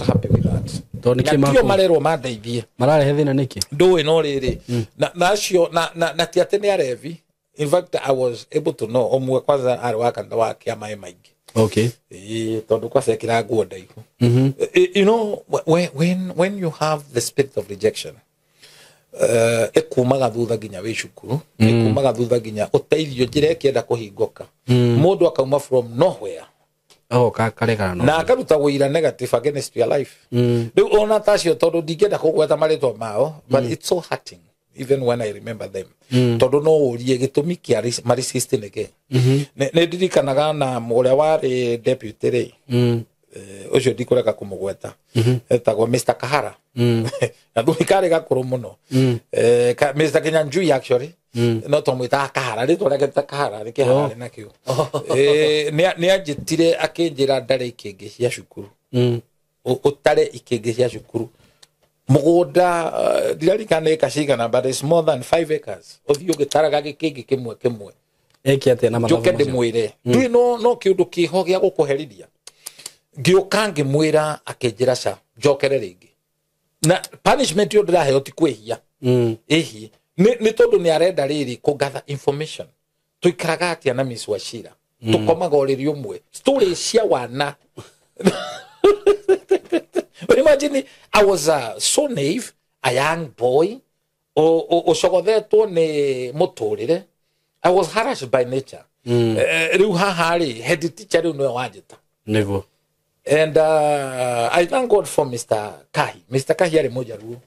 happy with that. Tondũ nĩkĩ Na tio marerwo mandeithie. Mararehe thĩna nĩkĩ? Ndũĩ no rĩrĩ. Na acio, na ti atĩ nĩ arevi. In fact, I was able to know ũmwe kwanza arĩ wa kanitha wa kĩama ĩ maingĩ. Tondũ kwanza ekĩraga nguo ndaihu. You know, when you have the spirit of rejection, ĩkumaga thutha nginya wĩ cukuru, ĩkumaga thutha nginya ũteithio njĩra ĩkĩenda kũhingũka. Mũndũ akauma from nowhere. Agoka akaregana na akaruta wũira negative against your life. Rĩu ona ta acio, tondũ ndingĩenda kũgweta marĩtwa mao, but it's so hurting even when I remember them. Tondũ no ũrie gĩtũmi kĩa maresist nĩkĩ. Nĩ ndirikanaga na ũrĩa warĩ deputy rĩ, ũcio ndikũrega kũmũgweta, etagwo Mr. Kahara. Na thuri karĩ gakũrũ mũno. Mr. Kinyanjui actually. No twamwĩtaga Kahara, rĩtwa rĩake ta Kahara nĩ kĩhara arĩ nakĩo. Nĩ anjĩtire akĩnjĩra ndare ikĩngĩ cia cukuru. Ũtare ikĩngĩ cia cukuru mũgũnda, ndirarikana ĩka cigana, but it's more than 5 acres. Ũthiĩ ũgĩtaraga gĩkĩngĩ kĩmwe kĩmwe. Eke atia na mathabu njoke macio? Ndĩmwĩre ndũĩ no kĩũndũ kĩho gĩa gũkũherithia. Ngĩũka ngĩmwĩra, akĩnjĩra ca njokere rĩngĩ na punishment ĩyo ndĩraheo ti kwĩhia. Ĩhi nĩ tondũ nĩ arenda rĩrĩ kũ gather information, tũikaraga atĩa na Miss Wachira, tũkomaga ũrĩrĩ ũmwe, story cia wana. But imagine I was so naive, a young boy ũcogothetwo nĩ mũtũrĩre. I was harassed by nature. Rĩu haha rĩ, head teacher rĩu nĩwe wanjĩta. Niguo. And I thank God for Mr. Kahi. Mr. Kahi arĩ mũjaruo.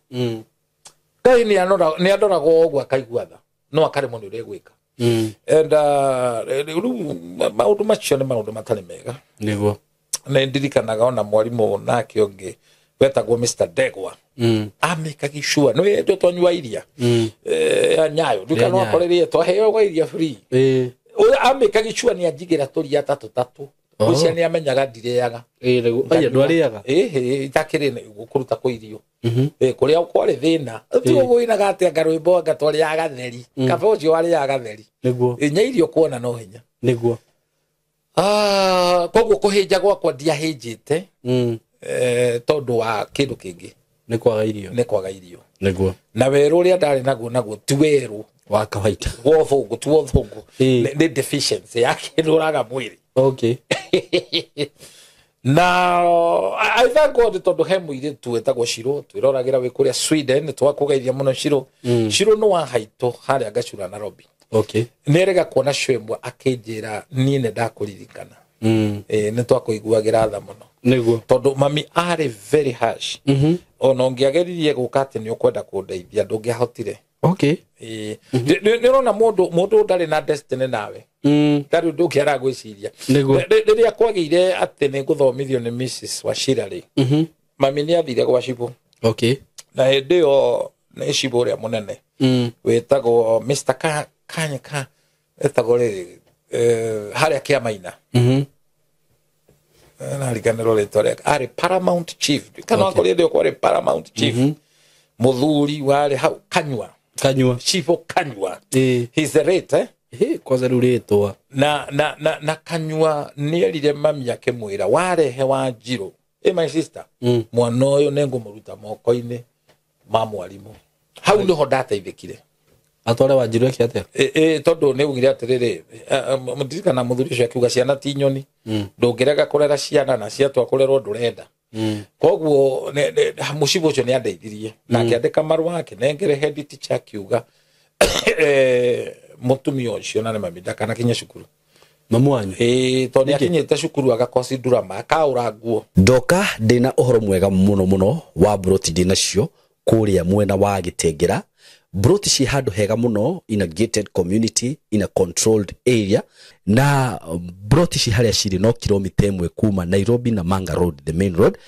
Kahi nĩ andoragwo ũguo akaigua tha, no akaremwo nĩ ũrĩa egwĩka. And rĩu maũndũ macio nĩ maũndũ matarĩ mega. Niguo. Nĩ ndirikanaga ona mwarimũ nake ũngĩ wetagwo Mr. Degwa, amĩkagi sure nĩ wendwo twanyua iria. Ya Nyayo ndukana. Nyayo. Wakorerie twaheagwo iria free. Ũrĩa amĩkagi sure nĩ anjigĩra tũria tatũ tatũ. Ũcio nĩ amenyaga ndirĩaga. Ĩĩ, niguo. Aya ndwarĩaga? Ĩhĩ, itakĩrĩ kũruta kũ irio. Kũrĩa kwarĩ thĩna tigo gwĩnaga atĩ anga rwĩmbo anga twarĩaga gatheri, kaba ũcio warĩaga gatheri. Nya irio kuona no hinya. Ah, koguo kũhĩnja gwakwa ndiahĩnjĩte tondũ wa kĩndũ kĩngĩ. Nĩ kwaga irio. Nĩ kwaga irio. Na werũ ũrĩa ndarĩ naguo ti werũ wa kawaida. Wa ũthũngũ, ti wa ũthũngũ. Nĩ deficiency ya kĩndũ ũraga mwĩrĩ. Na I thank God tondũ he mũirĩtu wĩtagwo Shiro twĩroragĩra wĩ kũrĩa Sweden, twakũgeithia mũno Shiro. Shiro nĩ wa haitũ harĩa Gacura Nairobi. Nĩ erega kuona show ĩmwe akĩnjĩra niĩ nĩ ndakũririkana. Nĩ twakũiguagĩra tha mũno. Tondũ mami arĩ very harsh. Ona ũngĩageririe gũka atĩ nĩ ũkwenda kũndeithia, ndũngĩahotire. Nĩ ũrona mũndũ ndarĩ na destiny nawe, ndarĩ ũndũ ũngĩ aragwĩciria. Rĩrĩa kwagĩire atĩ nĩ ngũthomithio nĩ Mrs. Wachira rĩ, mami nĩ athire gwa cibũ. Na hĩndĩ ĩyo nĩ cibũ ũrĩa mũnene wĩtagwo Mr. Kanya ka etagwo rĩrĩ, harĩa Kĩamaina. Nariganĩrwo rĩtwa rĩake, arĩ paramount chief kana wakorire hĩndĩ ĩyo kwarĩ paramount chief, mũthuri warĩ hau Kanyua. Kanyua. Chief Kanyua. He's the rate, eh? Hĩ, kwanza rĩu rĩtwa. Na Kanyua nĩ erire mami akĩmwĩra warehe Wanjirũ ĩ my sister, mwana ũyũ nĩ ngũmũruta moko-inĩ ma mwarimũ. Hau nĩho ndateithĩkire. Atware Wanjirũ eke atĩa? Tondũ nĩ ugire atĩrĩrĩ, ndirikana mũthuri ũcio akiuga ciana ti nyoni, ndũngĩrega kũrera ciana na ciatua kũrerwo ndũrenda. Koguo mũcibũ ũcio nĩ andeithirie na akĩandĩka marũa akĩnengere head teacher akiuga mũtumia ũcio na nĩ mami ndakanakinye cukuru. Mamu wanyu? Ĩĩ, tondũ nĩ akinyĩte cukuru agakosi ndurama akaũra nguo. Ndoka ndĩna ũhoro mwega mũno mũno wa broti ndĩnacio kũrĩa mwena wa Gĩtengera. Broti ci handũ hega mũno, in a gated community, in a controlled area, na broti ci harĩa cirĩ no kilomita 1 kuma Nairobi na Manga Road, the main road,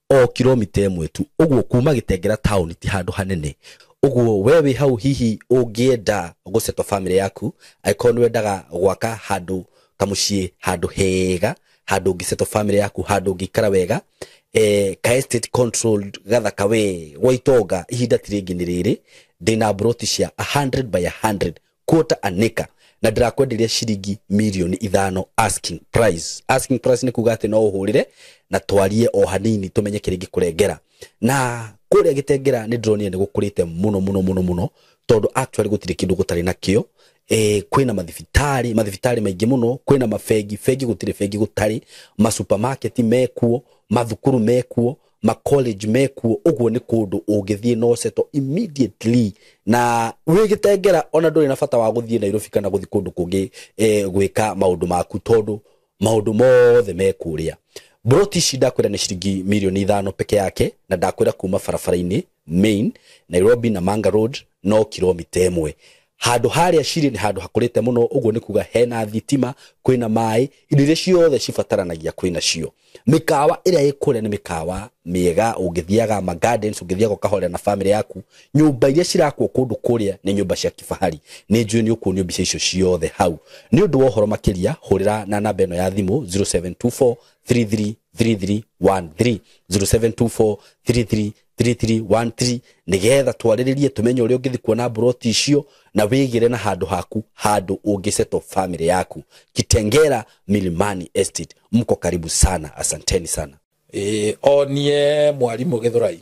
o kilomita 1 tu. Ũguo kuma Gĩtengera town ti handũ hanene. Ũguo we wĩ hau hihi ũngĩenda gũsettle family yaku, angĩkorwo nĩ wendaga gwaka handũ kamũciĩ, handũ hega, handũ ũngĩsettle family yaku, handũ ũngĩikara wega, ka estate controlled gathaka we gwa itonga, ihinda ti rĩngĩ nĩ rĩrĩ. Ndĩna broti cia 100 by 100 quarter an acre na ndĩrakwenderia ciringi mirioni 5 asking price. Asking price nĩ kuga atĩ no ũhũrĩre na twarie o hanini tũmenye kĩrĩa ingĩkũrengera. Na kũrĩa Gĩtengera nĩ ndĩronire nĩ gũkũrĩte mũno mũno mũno mũno, tondũ actually gũtirĩ kĩndũ gũtarĩ nakĩo. Kwĩna mathibitarĩ maingĩ mũno, kwĩna mabengi, bengi gũtirĩ bengi gũtarĩ, masupermarket mekuo, mathukuru mekuo, ma college mekuo. Ũguo nĩ kũndũ ũngĩthiĩ no settle immediately na wĩ Gĩtengera, ona ndũrĩ na bata wa gũthiĩ Nairobi kana gũthiĩ kũndũ kũngĩ gwĩka maũndũ maku, tondũ maũndũ mothe me kũrĩa. Broti ici ndakwĩra nĩ ciringi mirioni 5 peke yake, na ndakwĩra kuma barabara-inĩ main Nairobi na Manga Road no kilomita 1. Handũ harĩa cirĩ nĩ handũ hakũrĩte mũno, ũguo nĩ kuga hena thitima, kwĩna maĩ, indo iria ciothe cibataranagia kwĩna cio. Mĩkawa ĩrĩa ĩ kũrĩa nĩ mĩkawa mĩega, ũngĩthiaga ma gardens, ũngĩthiaga ũkahorera na family yaku. Nyũmba iria cirakwo kũndũ kũrĩa nĩ nyũmba cia kifahari. Nĩ njũĩ nĩ ũkuonio mbica icio ciothe hau. Nĩ ũndũ wa ũhoro makĩria, hũrĩra na namba ĩno ya thimũ 0724 333313, 0724 333313, nĩgetha twarĩrĩrie tũmenye ũrĩa ũngĩthiĩ kuona mburoti icio na wĩgĩre na handũ haku, handũ ũngĩsettle family yaku. Kitengela Milimani Estate, mko karibu sana, asanteni sana. Onie mwarimu Githurai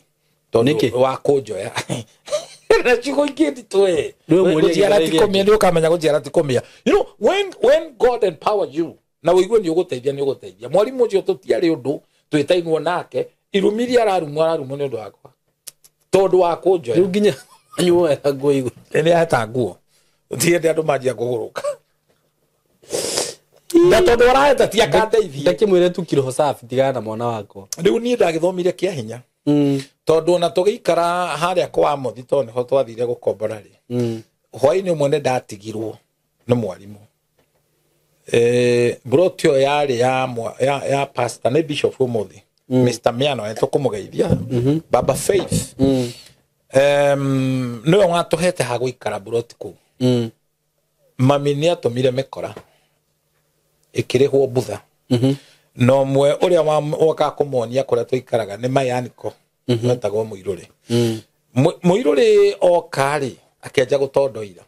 Nĩkĩ? tondu wa kũnjoya na ciugo ingĩ nditũ ĩ. Nĩwe mũria Gũciara Gĩthũrai ti kũmia, nĩ ũkamenya gũciara ti kũmia. You know, when God empowered you na ũigue nĩ ũgũteithia, nĩ ũgũteithia. Mwarimũ ũcio tũtiarĩ ũndũ twĩtainwo nake, irumi iria ararumwo ararumwo nĩ ũndũ wakwa tondũ wa kũnjoya. Rĩu nginya anyuoera nguo igũrũ. Nĩ aheta nguo tiende andũ manjia kũgũrũka na tondũ araheta ti akandeithie. Ndakĩmwĩre tu kiroho safi, tigana na mwana wakwa. Rĩu niĩ ndagĩthomire kĩa hinya tondũ ona tũgĩikara harĩa kwa Mothi, tondũ nĩho twathire gũkombora rĩ, hwaĩ-inĩ ũmwe nĩ ndatigirwo nĩ mwarimũ. Mburoti ĩyo yarĩ ya pastor, nĩ bishop ũmũthĩ, Mr. Miano, nĩ tũkũmũgeithia, Baba Faith. Nĩwe watũhete ha gũikara mburoti kũu. Mami nĩ atũmire mĩkora ĩkĩrĩhwo mbutha, na ũmwe ũrĩa wokaga kũmonia kũrĩa tũikaraga nĩ Mayaniko, wetagwo Mũirũrĩ. Mũirũrĩ oka rĩ, akĩanjia gũtondoira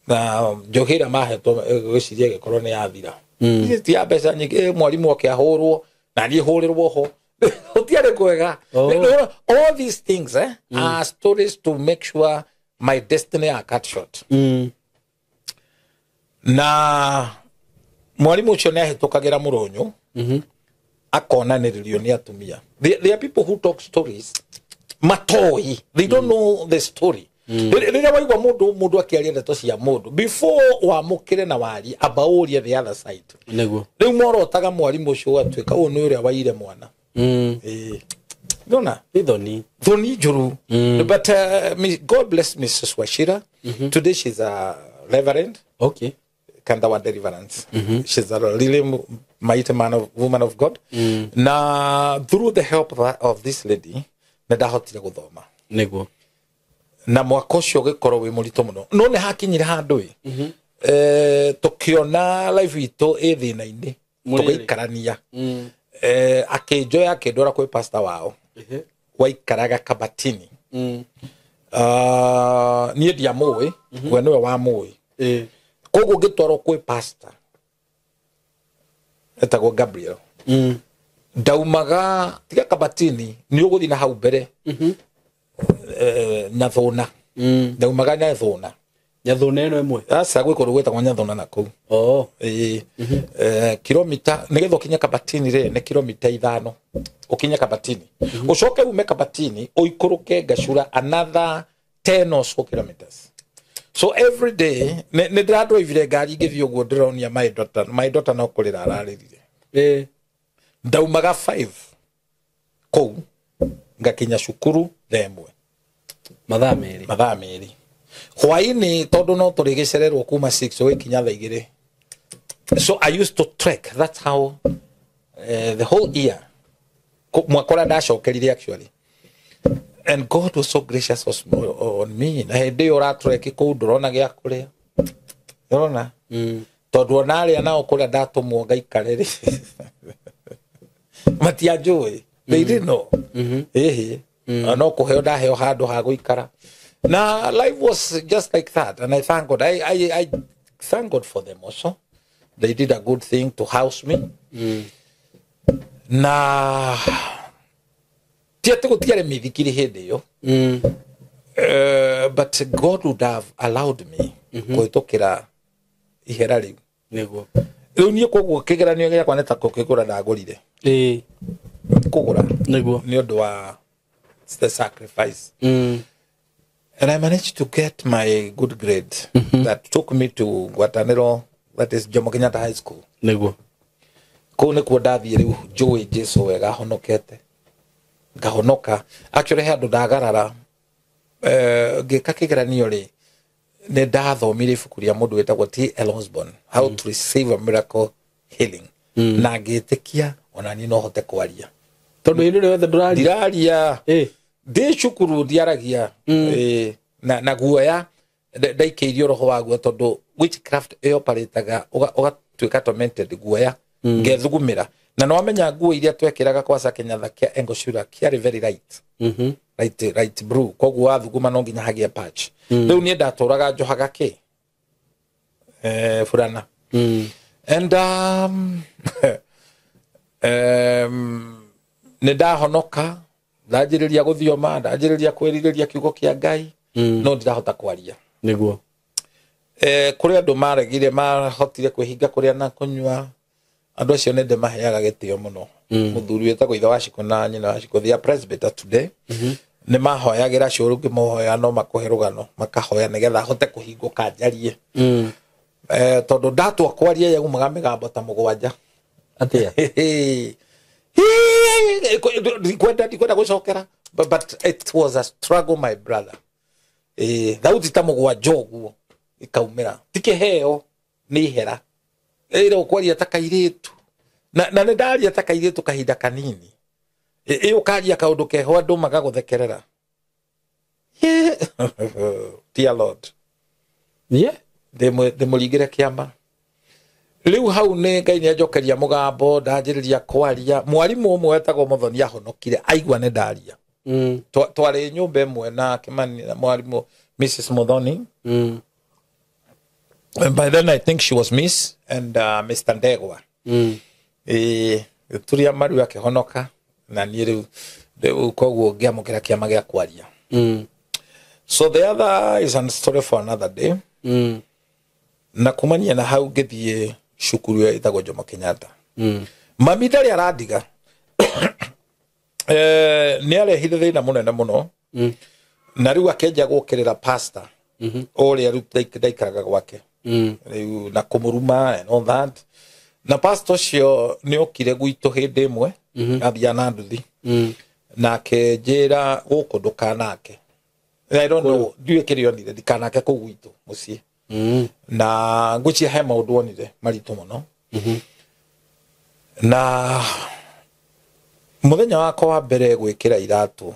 na njohi ĩrĩa mahetwo, gwĩciria ĩgĩkorwo nĩ yathira. Ti ya mbeca nyingĩ, mwarimũ oke ahũrwo na niĩ hũrĩrwo ho, gũtiarĩ kwega. All these things are stories to make sure my destiny are cut short. Na mwarimũ ũcio nĩ ahĩtũkagĩra mũrũnyũ, akonanĩrĩrio nĩ atumia. There are people who talk stories matoi, they don't know the story. Rĩrĩa waigua mũndũ akĩaria ndeto cia mũndũ, before wamũkĩre na warie, amba ũrie the other side. Nĩguo. Rĩu morotaga mwarimũ ũcio ũgatuĩka ũyũ nĩ ũrĩa waire mwana. Ĩĩ. Ndona? Nĩ thoni. Thoni njũru. But God bless Mrs. Wachira. Today she's a reverend. Kanda wa deliverance. She's a really mighty woman of God. Na through the help of this lady, nĩ ndahotire gũthoma. Nĩguo. Na mwaka ũcio ũgĩkorwo wĩ mũritũ mũno. No nĩ hakinyire handũ ĩ, tũkĩona life itũ ĩ thĩna-inĩ, Mũrĩrĩ. tũgĩikarania. Akĩnjoya akĩndwara kwĩ pastor wao waikaraga Kabatini. Niĩ ndiamũĩ, we nĩwe wamũĩ. Koguo ngĩtwarwo kwĩ pastor etagwo Gabriel. Ndaumaga tiga Kabatini, nĩ ũgũthiĩ na hau mbere, Nyathũna. Ndaumaga Nyathũna. Nyathũna ĩno ĩmwe? Aca, gwĩ kũndũ gwĩtagwo Nyathũna na kũu. Ĩĩ. Kilomita nĩgetha ũkinye Kabatini rĩ, nĩ kilomita 5 ũkinye Kabatini. Ũcoke ume Kabatini ũikũrũke Ngacura another 10 or so kilometers. So every day nĩ ndĩradrive ngari ngĩthiĩ ũguo ndĩronia my daughter, my daughter no kũrĩra ararĩrire. Ndaumaga 5 kũu ngakinya cukuru thaa ĩmwe. Mathaa merĩ. Mathaa merĩ. Hwaĩ-inĩ tondũ no tũrĩgĩcererwo kuma 6 ũgĩkinya thaa 2. So I used to trek. That's how the whole year. Mwaka ũrĩa ndacokerire actually. And God was so gracious on me. Na hĩndĩ ĩyo ũratrek kũu ndũrona gĩa kũrĩa. Ũrona? Tondũ ona arĩa nao kũrĩa ndatũmwo ngaikare rĩ, matianjũĩ. They didn't know. Ĩhĩ. No kũheo ndaheo handũ ha gũikara. Na life was just like that. And I thank God. I thank God for them also. They did a good thing to house me. Na ti atĩ gũtiarĩ mĩthikiri hĩndĩ ĩyo. But God would have allowed me kũhĩtũkĩra ihera rĩu. Nĩguo. Rĩu niĩ koguo kĩgeranio gĩakwa nĩ ta kũkĩgũra ndagũrire. Kũgũra. Nĩguo. Nĩ ũndũ wa the sacrifice. And I managed to get my good grade that took me to Ngwatanĩro, that is Jomo Kenyatta High School. Nĩguo. Kũu nĩkuo ndathiĩ rĩu njũĩ Jesũ wega honokete. Ngahonoka. Actually he handũ ndagarara Ngĩka kĩgeranio rĩ, nĩ ndathomire ibuku rĩa mũndũ wĩtagwo T.L. Osborne, How to Receive a Miracle Healing, na ngĩtĩkia ona niĩ no hote kwaria. Tondũ hĩndĩ ĩrĩa yothe ndũraria. Ndiraria. Ndĩ cukuru ndiaragia. Na guoya ndaikĩirio roho waguo tondũ witchcraft ĩoparĩtaga ũgatuĩka tormented guoya, ngethugumĩra. Na nĩwamenya nguo iria twekĩraga kwaca Kenyatta kĩa Engoshura kĩarĩ very light. Light blue, koguo wathuguma no nginya hagĩe patch. Rĩu niĩ ndatũraga njohaga kĩ burana. And nĩ ndahonoka, ndanjĩrĩria gũthioma, ndanjĩrĩria kwĩrirĩria kiugo kĩa Ngai, no ndirahota kwaria. Nĩguo. Kũrĩ andũ maregire, mahotire kwĩhinga kũrĩa na kũnyua. Andũ acio nĩ ndĩmaheaga gĩtĩo mũno. Mũthuri wĩtagwo ithe wa Shiko na nyina wa Shiko, they are presbyter today. Nĩ mahoyagĩra cũrũ ngĩmũhoya no makũhe rũgano, makahoya nĩgetha ahote kũhingũka njarie. Tondũ ndatua kwaria yaumaga mĩgambo ta mũgwanja. Atĩa? Ndikwenda gũcokera, but it was a struggle, my brother. Thauti ta mũgwanja ũguo ikaumĩra, ti kĩheo, nĩ ihera. Ĩra ũkwaria ta kairĩtu. Na nĩ ndaria ta kairĩtu kahinda kanini. Ĩ ũkaria kaũndũ keho andũ magagũthekerera. Dear Lord. Yeah. Ndĩmũringĩre kĩama. Rĩu hau nĩ Ngai nĩ anjokeria mũgambo, ndanjĩrĩria kwaria. Mwarimũ ũmwe wetagwo Mũthoni ahonokire aigua nĩ ndaria. Twarĩ nyũmba ĩmwe na Kĩmani na mwarimũ Mrs. Muthoni. And by then I think she was Miss and Mr. Ndegwa. Turia maru akĩhonoka na niĩ rĩu koguo ngĩamũkĩra kĩama gĩa kwaria. So the other is a story for another day. Na kumania na hau ngĩthiĩ cukuru ĩyo ĩtagwo Jomo Kenyatta. Mami ndarĩ arandiga. Nĩ arehire thĩna mũnene mũno. Na rĩu akĩanjia gũkĩrĩra pastor ũrĩa rĩu ndaikaraga gwake. Rĩu na kũmũruma and all that. Na pastor ũcio nĩ okire gwitũ hĩndĩ ĩmwe, athiaga na nduthi. Na akĩnjĩra gũkũ ndũkanake. I don't know, ndiũĩ kĩrĩa onire, ndikanake kũu gwitũ mũciĩ. Na ngwĩciria he maũndũ onire maritũ mũno. Na mũthenya wakwa wa mbere gwĩkĩra iratũ,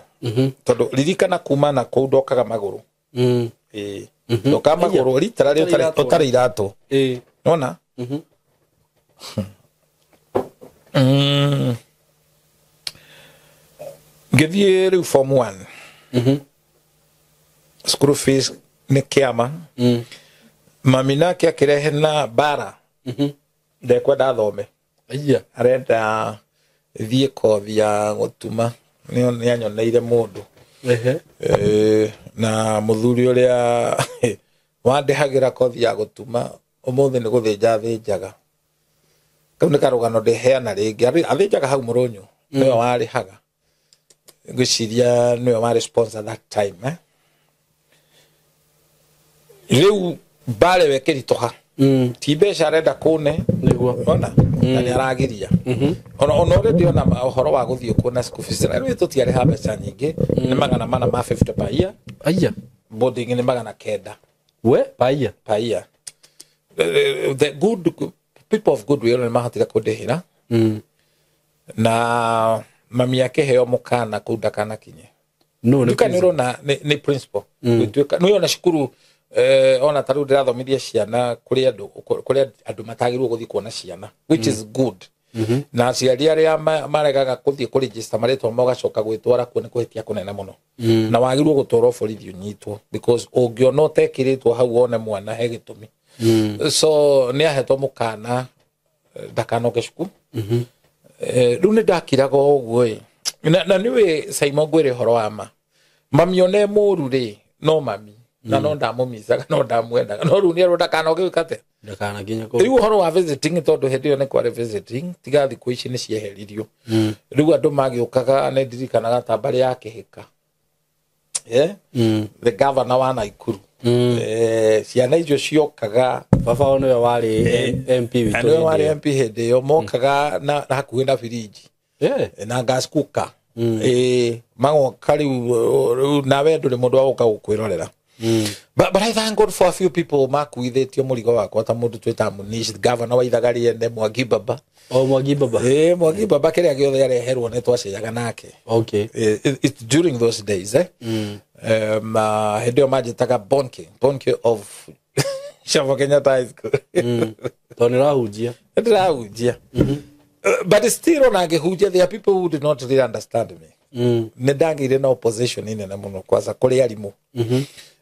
tondũ ririkana kuma na kũu ndokaga magũrũ. Ndokaga magũrũ rita rĩrĩ ũtarĩ iratũ. Nĩwona? Ngĩthiĩ rĩu form 1. School fees nĩ kĩama. Mami nake akĩrehe na bara. Ndekwenda athome. Arenda thiĩ kothi ya gũtuma. Nĩ anyoneire mũndũ. Na mũthuri ũrĩa wandĩhagĩra kothi ya gũtuma ũmũthĩ nĩ gũthĩnja athĩnjaga. Kau nĩ karũgano ndĩheana rĩngĩ. Athĩnjaga hau Mũrũnyũ. Nĩwe warĩhaga. Ngwĩciria nĩwe warĩ sponsor that time. Rĩu mbare wekĩritũha. Ti mbeca arenda kũne. Ona na nĩ aragiria. Ona already ona ũhoro wa gũthiĩ kuona school fees. Rĩu tũtiarĩha mbeca nyingĩ. Nĩ 400 ma 50 per year. Aya. Boarding nĩ 900. We per year. Per year. The good people of goodwill nĩ mahotire kũndĩhĩra. Na mami akĩheo mũkana kũu ndakanakinye. No, nĩ ũrona nĩ principal. Gũtuĩka nĩ ona cukuru ona ta rĩu ndĩrathomithia ciana kũrĩ andũ matagĩrĩirwo gũthiĩ kuona ciana, which is good. Na aciari arĩa maregaga gũthiĩ kũregister marĩtwa mao gacoka gwĩtwara kuo nĩ kũhĩtia kũnene mũno. Na wagĩrĩirwo gũtwarwo borithi ũnyitwo, because ũngĩona ũtekĩrĩtwo hau wone mwana he gĩtũmi. So nĩ ahetwo mũkana ndakanoke cukuru. Rĩu nĩ ndakiraga ũguo ĩ. Na nĩũĩ Simon ngwĩre ũhoro wa ma. Mami one mũru rĩ, no mami. Na no ndamũmicaga, no ndamwendaga. No rĩu nĩerwo ndakanoke gwĩka atĩa? Ndakanakinya kũu. Rĩu ũhoro wa visiting tondũ hĩndĩ ĩyo nĩ kwarĩ visiting, tiga thikũ ici nĩ cieheririo. Rĩu andũ magĩũkaga nĩ ndirikanaga ta mbarĩ ya Kĩhĩka. The governor wa Naikuru. Ciana icio ciokaga. Baba wao nĩwe warĩ MP witũ. Nĩwe warĩ MP hĩndĩ ĩyo, mokaga na hakuhĩ na birinji. Na gas cooker. Magoka riu nawe nduri mundu wa guka gukwirorera. But I thank God for a few people makuithĩtio mũrigo wakwa ta mũndũ twĩtaga Munish, governor wa Ithaga rĩene, Mwangi Baba. O Mwangi Baba. Mwangi Baba kĩrĩa gĩothe areherwo nĩ twaceaga nake. Okay. It's during those days, eh. Hĩndĩ ĩyo manjĩtaga Bonke of Jomo Kenyatta High School. Tondũ nĩ ũrahunjia. Ndĩrahunjia. But still ona ngĩhunjia, there are people who do not really understand me. Nĩ ndagĩire na opposition nene mũno kwanza kũrĩ arimũ.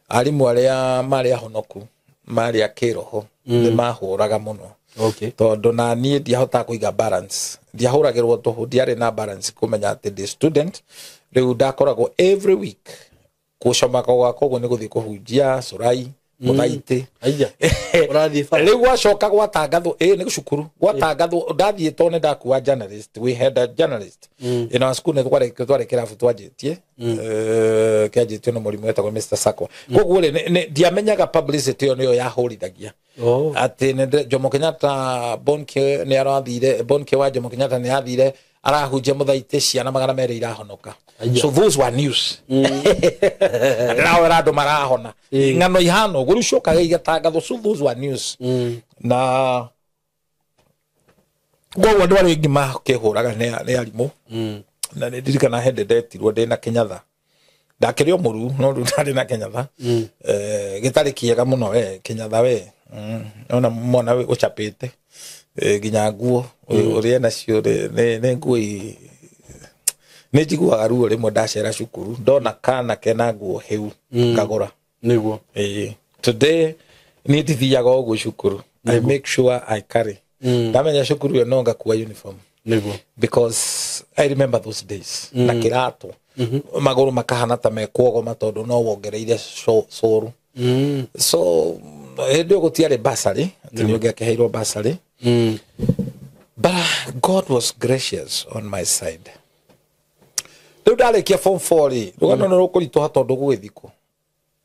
Arimũ arĩa marĩ ahonoku, marĩ a kĩroho, nĩ mahũraga mũno. Okay. Tondũ na niĩ ndiahotaga kũiga balance. Ndiahũragĩrwo tũhũ, ndiarĩ na balance kũmenya atĩ ndĩ student. Rĩu ndakoragwo every week gũcomaka gwakwa ũguo nĩ gũthiĩ kũhunjia Curai, Mũthaitĩ. Aija. Ũrathiĩ bara. Rĩu gwacoka gwatangathwo, nĩ cukuru gwatangathwo, ndathiĩ tondũ nĩ ndakua journalist, we had a journalist in our school, nĩ twarĩ kĩrabu twanjĩtie, kĩanjĩtio nĩ mũrimũ wetagwo Mr. Sakwa. Koguo rĩ, ndiamenyaga publicity ĩyo nĩyo yahũrithagia. Atĩ Jomo Kenyatta Bonke nĩ arathire, Bonke wa Jomo Kenyatta nĩ athire arahunjia Mũthaitĩ ciana 200 irahonoka. So those were news. Ndĩrawera andũ marahona. Ng'ano ihana ũguo, rĩu cokaga igatangathwo, so those were news. Na koguo andũ arĩa aingĩ makĩhũraga nĩ arimũ. Na nĩ ndirikana hĩndĩ ndetirwo ndĩ na Kenyatta. Ndakĩrĩ o mũru, no rĩu ndarĩ na Kenyatta. Gĩtarĩ kĩega mũno we, Kenyatta we. Ona mwana ũcapĩte. Nginya nguo ũrĩa nacio nĩ nguo nĩ njiguaga ruo rĩmwe ndacera cukuru ndona kana kena nguo hĩu ngagũra. Nĩguo. Today niĩ ndithiaga ũguo cukuru. I make sure I carry. Ndamenya cukuru ĩyo no ngakua uniform. Nĩguo. Because I remember those days. Na kĩratũ magũrũ makahana ta mekuogoma tondũ no wongereire cũrũ. So hĩndĩ ĩyo gũtiarĩ bursary, atĩ nĩ ũngĩakĩheirwo bursary. But God was gracious on my side. Rĩu ndarĩkia form 4 rĩ, rũgano nĩ rũkũritũha tondũ gũgĩthikwo.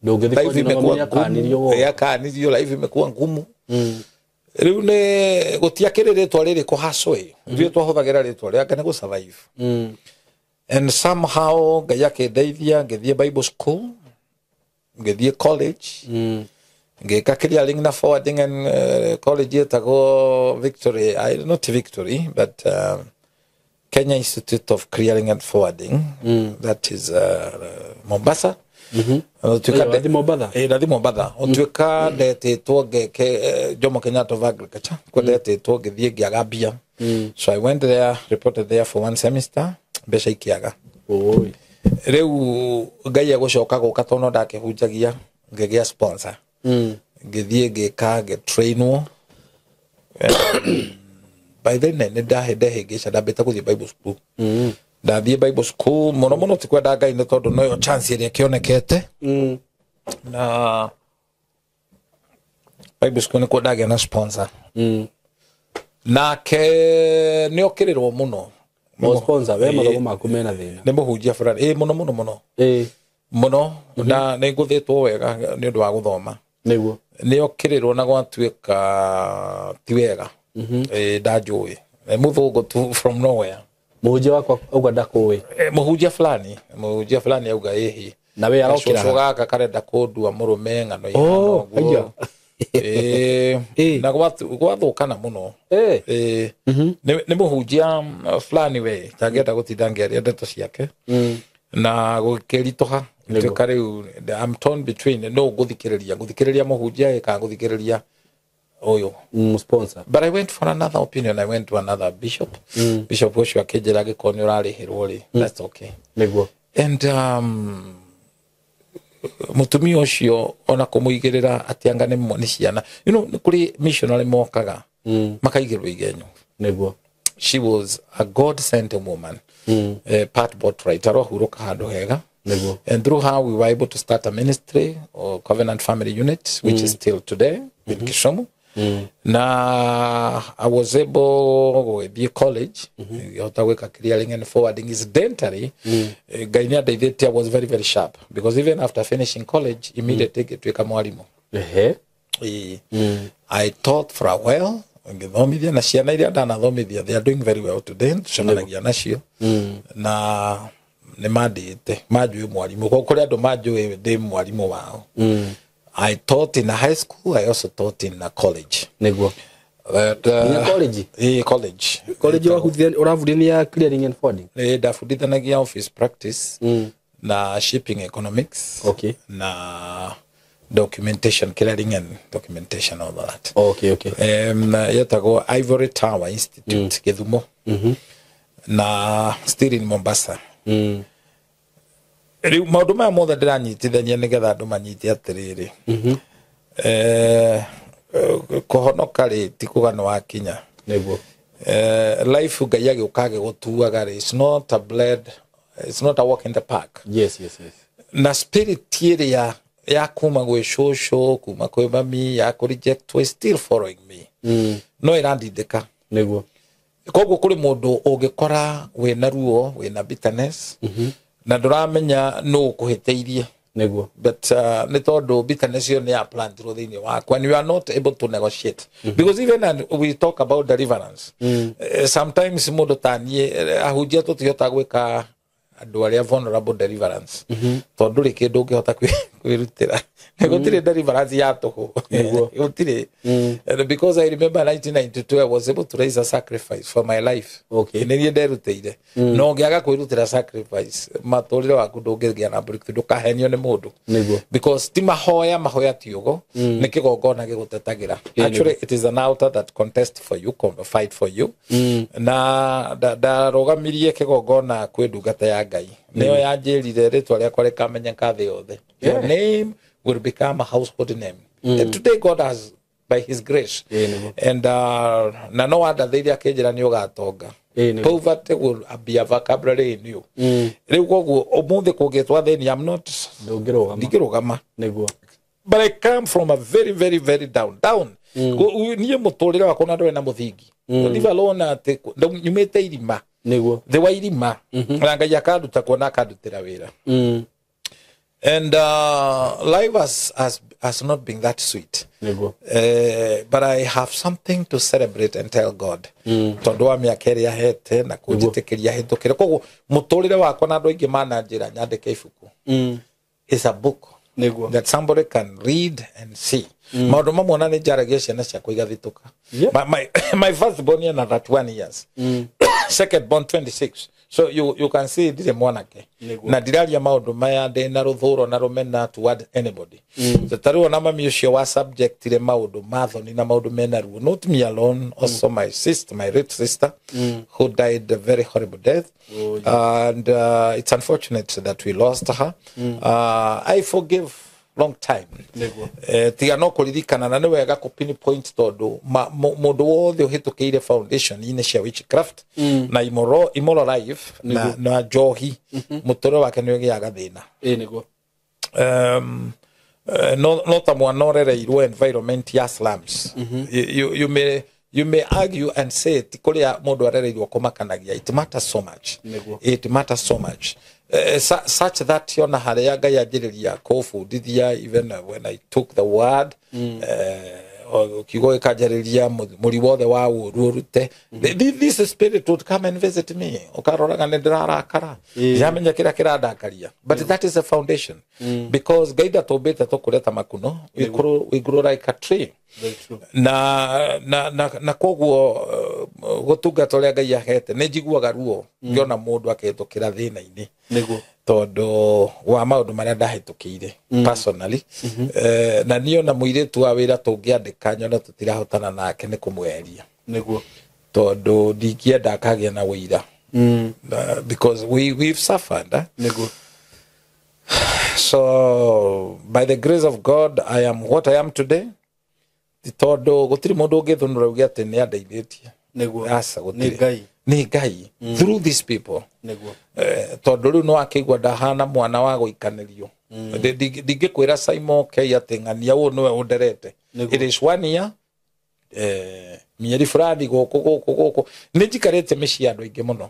Ndũngĩthikwo nĩ mami akanirio. Akanirio, life imekuwa ngumu. Rĩu nĩ gũtiakĩrĩ rĩtwa rĩrĩ kũhacwe. Ithuĩ twahũthagĩra rĩtwa rĩake nĩ gũ-survive. And somehow Ngai akĩndeithia ngĩthiĩ Bible school, ngĩthiĩ college. Ngĩka clearing na forwarding and college ĩtagwo Victory, not Victory, but Kenya Institute of Clearing and Forwarding. That is Mombasa. Ndathi Mombatha. Ndathi Mombatha. Ũtuĩka ndetĩtwo ngeke Jomo Kenyatta of Agriculture. Kwa ndetĩtwo ngĩthiĩ ngĩaga mbia. So I went there, reported there for one semester, mbeca ikĩaga. Rĩu Ngai egũcoka gũka tondũ no ndakĩhunjagia, ngĩgĩa sponsor. Ngĩthiĩ ngĩka ngĩtrainwo. By then nĩ ndahĩngĩca ndambĩte gũthiĩ Bible school. Ndathiĩ Bible school mũno mũno ti kwenda Ngai nĩ tondũ noyo chance ĩrĩa ĩkĩonekete. Na Bible school nĩkuo ndagĩa na sponsor. Nake nĩ okĩrĩrwo mũno. O sponsor we mathomo maku mena thĩna. Nĩ mũhunjia fulani. Mũno mũno mũno. Mũno na nĩ ngũthĩtwo wega nĩ ũndũ wa gũthoma. Nĩguo. Nĩ okĩrĩrwo na gwatuĩka ti wega. Ndanjũĩ. Mũthũngũ tu from nowhere. Mũhunjia wakwa auga ndakũĩ. Mũhunjia fulani auga ĩhĩ. Na we arokĩra. Cũcũ gaka karenda kũndua mũrũme ng'ano ihana ũguo. Na gwathũkana mũno. Nĩ mũhunjia fulani we tangĩenda gũtinda ngĩaria ndeto ciake. Na gũkĩritũha. Nduĩka rĩu I'm torn between no ngũthikĩrĩria mũhunjia kana ngũthikĩrĩria ũyũ. Sponsor. But I went for another opinion. I went to another bishop. Bishop ũcio akĩnjĩra angĩkorwo nĩ ũrarĩhĩrwo rĩ, that's okay. Nĩguo. And mũtumia ũcio ona kũmũigĩrĩra atĩ anga nĩ ciana. You know, nĩ kũrĩ missionary mokaga makaigĩrwo igenyo. Nĩguo. She was a God sent woman. Pat Botwright arohurũka handũ hega. Nĩguo. And through her we were able to start a ministry or Covenant Family Unit, which is still today in Kisumu. Na I was able gũgĩthiĩ college, ngĩhota gwĩka clearing and forwarding. Incidentally, Ngai nĩ andeithĩtie, I was very very sharp because even after finishing college immediately ngĩtuĩka mwarimũ. I taught for a while, ngĩthomithia na ciana iria ndanathomithia, they are doing very well today, tũcemanagia nacio. Na Nĩ mandĩte manjũĩ mwarimũ. Kũrĩ andũ manjũĩ ndĩ mwarimũ wao. I taught in a high school, I also taught in a college. Nĩguo. But, Nginya college? Ĩĩ, college. College ũrabundithia clearing and forwarding? Ĩĩ, ndabundithanagia office practice na shipping economics. Okay. Na documentation, clearing and documentation, all that. Okay. Yetagwo Ivory Tower Institute, Gĩthumo. Na still in Mombasa. Rĩu maũndũ maya mothe ndĩranyitithania nĩgetha andũ manyite atĩrĩrĩ, kũhonoka rĩ ti kuga nĩ wakinya. Nĩguo. Life Ngai agĩũka agĩgũtuaga rĩ, it's not a bled, it's not a walk in the park. Yes. Na spirit ĩrĩa ya kuma gwĩ cũcũ, kuma kwĩ mami, ya kũ reject is still following me. No ĩrandindĩka. Nĩguo. Koguo kũrĩ mũndũ ũngĩkora wĩna ruo, wĩna bitterness, na ndũramenya nũ ũkũhĩtĩirie. Nĩguo. But nĩ tondũ bitterness ĩyo nĩ ya plantirwo thĩinĩ waku and you are not able to negotiate. Because even when we talk about deliverance, sometimes mũndũ ta niĩ, ahunjia tũtihotaga gwĩka andũ arĩa vulnerable deliverance. Tondũ ndũrĩ kĩndũ ũngĩhota kwĩrutĩra. Nĩ gũtirĩ deliverance ya tũhũ. Nĩguo. Gũtirĩ. And because I remember 1992 I was able to raise a sacrifice for my life. Okay. Nĩ niĩ nderutĩire. Na ũngĩaga kwĩrutĩra sacrifice, matũrĩre waku ndũngĩgĩa na breakthrough, ndũkahenio nĩ mũndũ. Nĩguo. Because ti mahoya, mahoya ti ũgo, nĩ kĩgongona gĩgũtetagĩra. Actually it is an altar that contest for you, fight for you. Na ndarũgamirie kĩgongona kwĩ ndungata ya Ngai. Nĩyo yanjĩrire rĩtwa rĩakwa rĩkamenyeka thĩ yothe. Your name will become a household name. And today God has, by his grace, Nĩguo. and na no wandathĩire akĩnjĩra nĩ ũgatonga. Nĩguo. Poverty will be a vocabulary in you. Rĩu koguo ũmũthĩ kũngĩtwa thĩni, I'm not Ndũngĩrũgama. ndingĩrũgama. Nĩguo. But I come from a very, very, very down, down. Niĩ mũtũrĩre wakwa na ndũrĩ na mũthingi. Leave alone atĩ nyumĩte irima. Nĩguo. Thĩ wa irima. Na Ngai akanduta kuona akandutĩra wĩra. And life has not been that sweet. Nĩguo. But I have something to celebrate and tell God. Tondũ wa mĩaka ĩrĩa ahete na kũnjĩtĩkĩria hĩtũkĩre. Koguo mũtũrĩre wakwa na andũ aingĩ mananjĩra nyandĩke ibuku. It's a book. Nĩguo. That somebody can read and see. Maũndũ mamwe ona nĩ njaragia ciana ciakwa igathitũka. Yeah. My first born ena 31 years. Second born 26. So you can see ndirĩ mwanake. Nĩguo. Na ndiraria maũndũ maya ndĩ na rũthũro na rũmena toward anybody. So ta rĩu ona mami ũcio wa subjectire maũndũ ma thoni na maũndũ mena ruo. Not me alone, also my sister, my late sister, who died a very horrible death. Oh, yes. And it's unfortunate that we lost her. I forgive long time. Nĩguo. Tiga no kũririkana na nĩ wega kũ pinpoint tondũ mũndũ wothe ũhĩtũkĩire foundation-inĩ cia witchcraft na immoral life na njohi, mũtũrĩre wake nĩ ũgĩaga thĩna. Nĩguo. No ta mwana ũrereirwo environment ya slums. You may argue and say ti kũrĩa mũndũ arereirwo kũmakanagia. It matters so much. Nĩguo. It matters so much. Such that yona harĩa Ngai anjĩrĩria kũbundithia, even when I took the word, kiugo gĩkanjarĩria mũri wothe wa ũũru ũrute. This spirit would come and visit me. Ũkaroraga nĩ ndĩrarakara. Ndiramenya kĩrĩa kĩrandakaria. But that is a foundation. Because Ngai ndatũmbĩte tũkũre ta makuno. We grow like a tree. Very true. Na koguo gũtungata ũrĩa Ngai ahete nĩ njiguaga ruo ngĩona mũndũ akĩhĩtũkĩra thĩna-inĩ. Nĩguo. Tondũ wa maũndũ marĩa ndahĩtũkĩire personally. Na niĩ ona mũirĩtu wa wĩra tũngĩandĩka nyone tũtirahotana nake nĩ kũmweheria. Nĩguo. Tondũ ndingĩenda akagĩa na ũira. Because we've suffered. Nĩguo. So by the grace of God I am what I am today. Tondũ gũtirĩ mũndũ ũngĩthũnũra uge atĩ nĩ andeithĩtie. Nĩguo. Aca, gũtirĩ. Nĩ Ngai. Nĩ Ngai. Through these people. Nĩguo. Tondũ rĩu nĩ wakĩigua ndahana mwana wa gũikanĩrio. Ndingĩkwĩra Simon K atĩ ng'ania ũũ nĩwe ũnderete. Nĩguo. It is 1 year, mĩeri fulani gũkũ, gũkũ, gũkũ. Nĩ njikarĩte mĩciĩ ya andũ aingĩ mũno.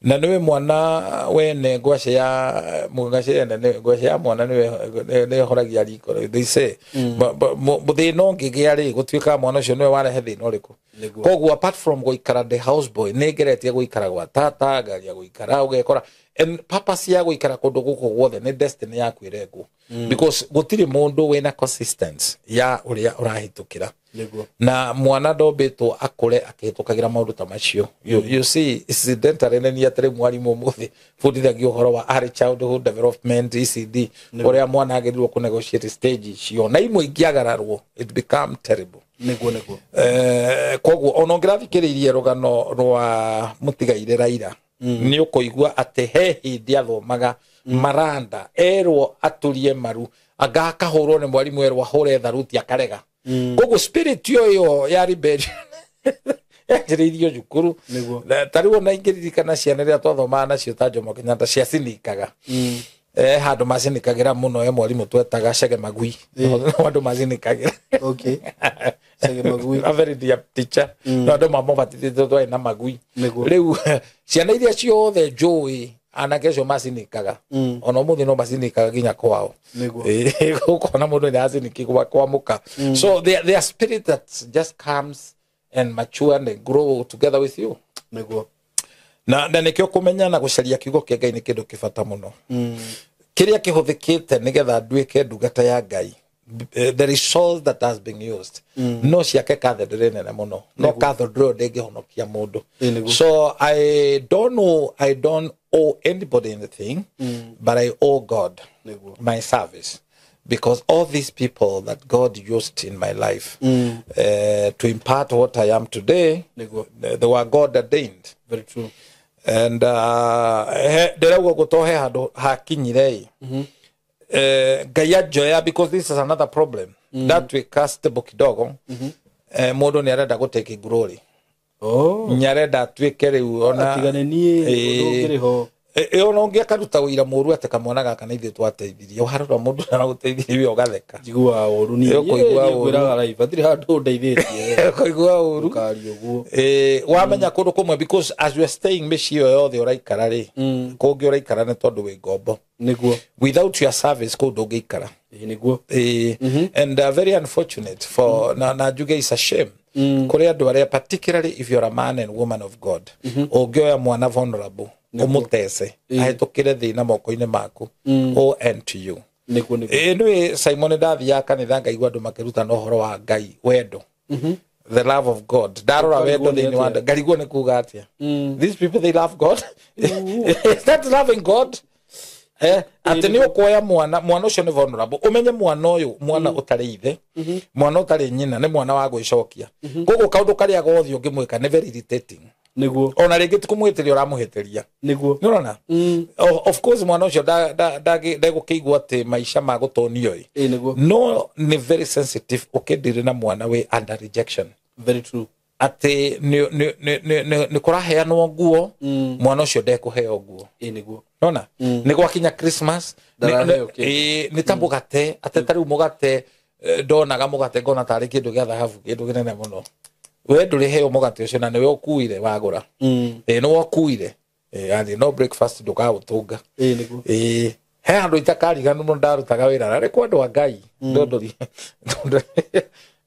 Na nĩwe mwana wene ngwacĩ ya, ngwacĩ yene nĩ, ngwacĩ ya mwana nĩwe, nĩ ĩhoragia riko, they say. Thĩna ũngĩgĩa rĩ, gũtuĩkaga mwana ũcio nĩwe warehe thĩna ũrĩkũ. Nĩguo. Koguo apart from gũikara the house boy, nĩ ngeretie gũikara gwa tata, ngaria gũikara, ũgekora. And purpose ya gũikara kũndũ gũkũ guothe nĩ destiny yaku ĩrengwo, because gũtirĩ mũndũ wĩna consistency ya ũrĩa ũrahĩtũkĩra. Nĩguo. Na mwana ndombĩtwo akũre akĩhĩtũkagĩra maũndũ ta macio. You see, incidentally, nĩ niĩ atĩrĩ mwarimũ ũmũthĩ bundithagia ũhoro wa early childhood development, ECD, ũrĩa mwana agĩrĩirwo kũ negotiate stage icio, na imwe ingĩagararwo it become terrible. Nĩguo, nĩguo. Koguo ona ũngĩrathikĩrĩirie rũgano rwa mũtigaire Raila, nĩ ũkũigua atĩ he hĩndĩ athomaga maranda, erwo aturie maru, anga akahũrwo nĩ mwarimũ, erwo ahũre tharuti akarega. Koguo spirit ĩyo ya rebellion yanjĩrĩirio cukuru. Nĩguo. Ta rĩu ona ingĩririkana ciana iria twathomaga nacio ta Jomo Kenyatta ciacinikaga, handũ macinikagĩra mũno, e mwarimũ twetaga Chege Magui, no andũ macinikagĩra. Okay, Chege Magui. A very dear teacher. No andũ mamũbatithĩte twarĩ na magui. Nĩguo. Rĩu ciana iria ciothe njũĩ, anake acio macinikaga, ona ũmũthĩ no macinikaga nginya kwao. Nĩguo. Ũkona mũndũ nĩ aciniki kwa mũka. So there are spirit that just comes and mature and grow together with you. Nĩguo. Na nĩkĩo kũmenya na gũcaria kiugo kĩa Ngai nĩ kĩndũ kĩbata mũno, kĩrĩa kĩhũthĩkĩte nĩgetha nduĩke ndungata ya Ngai. The resource that has been used, no ciake cathedral nene mũno, no cathedral ĩyo ndĩngĩhonokia mũndũ. Ĩ, nĩguo. So I don't know, I don't owe anybody anything, but I owe God Nĩguo. my service, because all these people that God used in my life to impart what I am today, Nĩguo. they were God ordained. Very true. And ndĩrauga ũguo to he handũ hakinyire ĩ, Ngai anjoya, because this is another problem, ndatuĩka stable kidogo, mũndũ nĩ arenda gũtake glory. Oh. Nĩ arenda atuĩke rĩu ona Atigane niĩ. Ĩ. Ũndũ ũngĩrĩ ho. Ona ũngĩ akaruta ũira mũru atĩ kamwana gaka nĩ ithuĩ twateithirie, warora mũndũ aragũteithirie we ũgatheka. Njiguaga ũru niĩ. Ĩ, ũkũigua Niĩ ũru. ngwĩraga live hatirĩ handũ ũndeithĩtie. Ũkaigua ũru. Ndũkarie ũguo. Wamenya kũndũ kũmwe, because as you are staying mĩciĩ ĩyo yothe ũraikara rĩ, kũngĩ ũraikara nĩ tondũ wĩ ngombo. Nĩguo. Without your service kũu ndũngĩikara. Ĩ, nĩguo. And very unfortunate for, na njuge is a shame kũrĩ andũ arĩa, particularly if you're a man and woman of God, ũngĩoya mwana vulnerable ũmũtece ahĩtũkĩre thĩna moko-inĩ maku, o end to you. Nĩguo, nĩguo. Nĩ Simon, ndathiaga kanitha ngaigua andũ makĩrutana ũhoro wa Ngai, wendo, the love of God. Ndarora Ũkarigwo wendo nĩ thĩinĩ wa atĩa? ngarigwo nĩ kuga atĩa. These people, they love God? Is that loving God? Atĩ nĩ ũkuoya mwana, mwana ũcio nĩ vulnerable, ũmenye mwana ũyũ, mwana ũtarĩ ithe, mwana ũtarĩ nyina, nĩ mwana wa gwĩcokia. Koguo kaũndũ karĩa gothe ũngĩmwĩka nĩ very irritating. Nĩguo. Ona rĩngĩ ti kũmũhĩtĩria ũramũhĩtĩria. Nĩguo. Nĩ ũrona, of course mwana ũcio ndegũkĩigua atĩ maica ma gũtũnio ĩ. Ĩ, nĩguo. No nĩ very sensitive ũkĩndire na mwana wĩ under rejection. Very true. Atĩ nĩ kũraheanwo nguo, mwana ũcio ndekũheo nguo. Ĩ, nĩguo. Nona nĩ gwakinya Christmas Ndaraheo kĩndũ. nĩ ta mũgate, atĩ ta rĩu mũgate, ndonaga mũgate ngona tarĩ kĩndũ gĩa thahabu, kĩndũ kĩnene mũno. We ndũrĩheo mũgate ũcio na nĩwe ũkuire wagũra. Nĩwe ũkuire. Yaani no breakfast ndũkaũtũnga. Ĩ, nĩguo. He handũ itakariganwo mũno, ndarutaga wĩra narĩ kwa andũ a Ngai,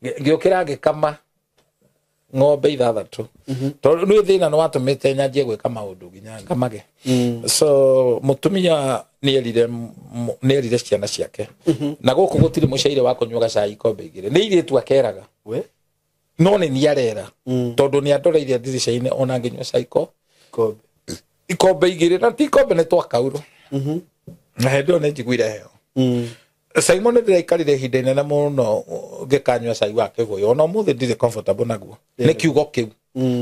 ngĩũkĩra ngĩkama ng'ombe ithathatũ, tondũ nĩ thĩna nĩ watũmĩte nyanjie gwĩka maũndũ nginya ngamage. So mũtumia nĩerire ciana ciake, na gũkũ gũtirĩ mũcaire wa kũnyua gacai ikombe igĩrĩ, nĩ irĩtu akeraga. We. No nĩ niĩ arera, tondũ nĩ andoreire ndirica-inĩ ona ngĩnyua cai ko Kombe. Ikombe igĩrĩ, na ti ikombe, nĩ twakaurwo, na hĩndĩ ĩyo nĩ njiguire heho. Simon, ndĩraikarire ihinda inene mũno ngĩkanyua cai wa kĩgũyũ, ona ũmũthĩ ndirĩ comfortable naguo nĩ kiugo kĩu,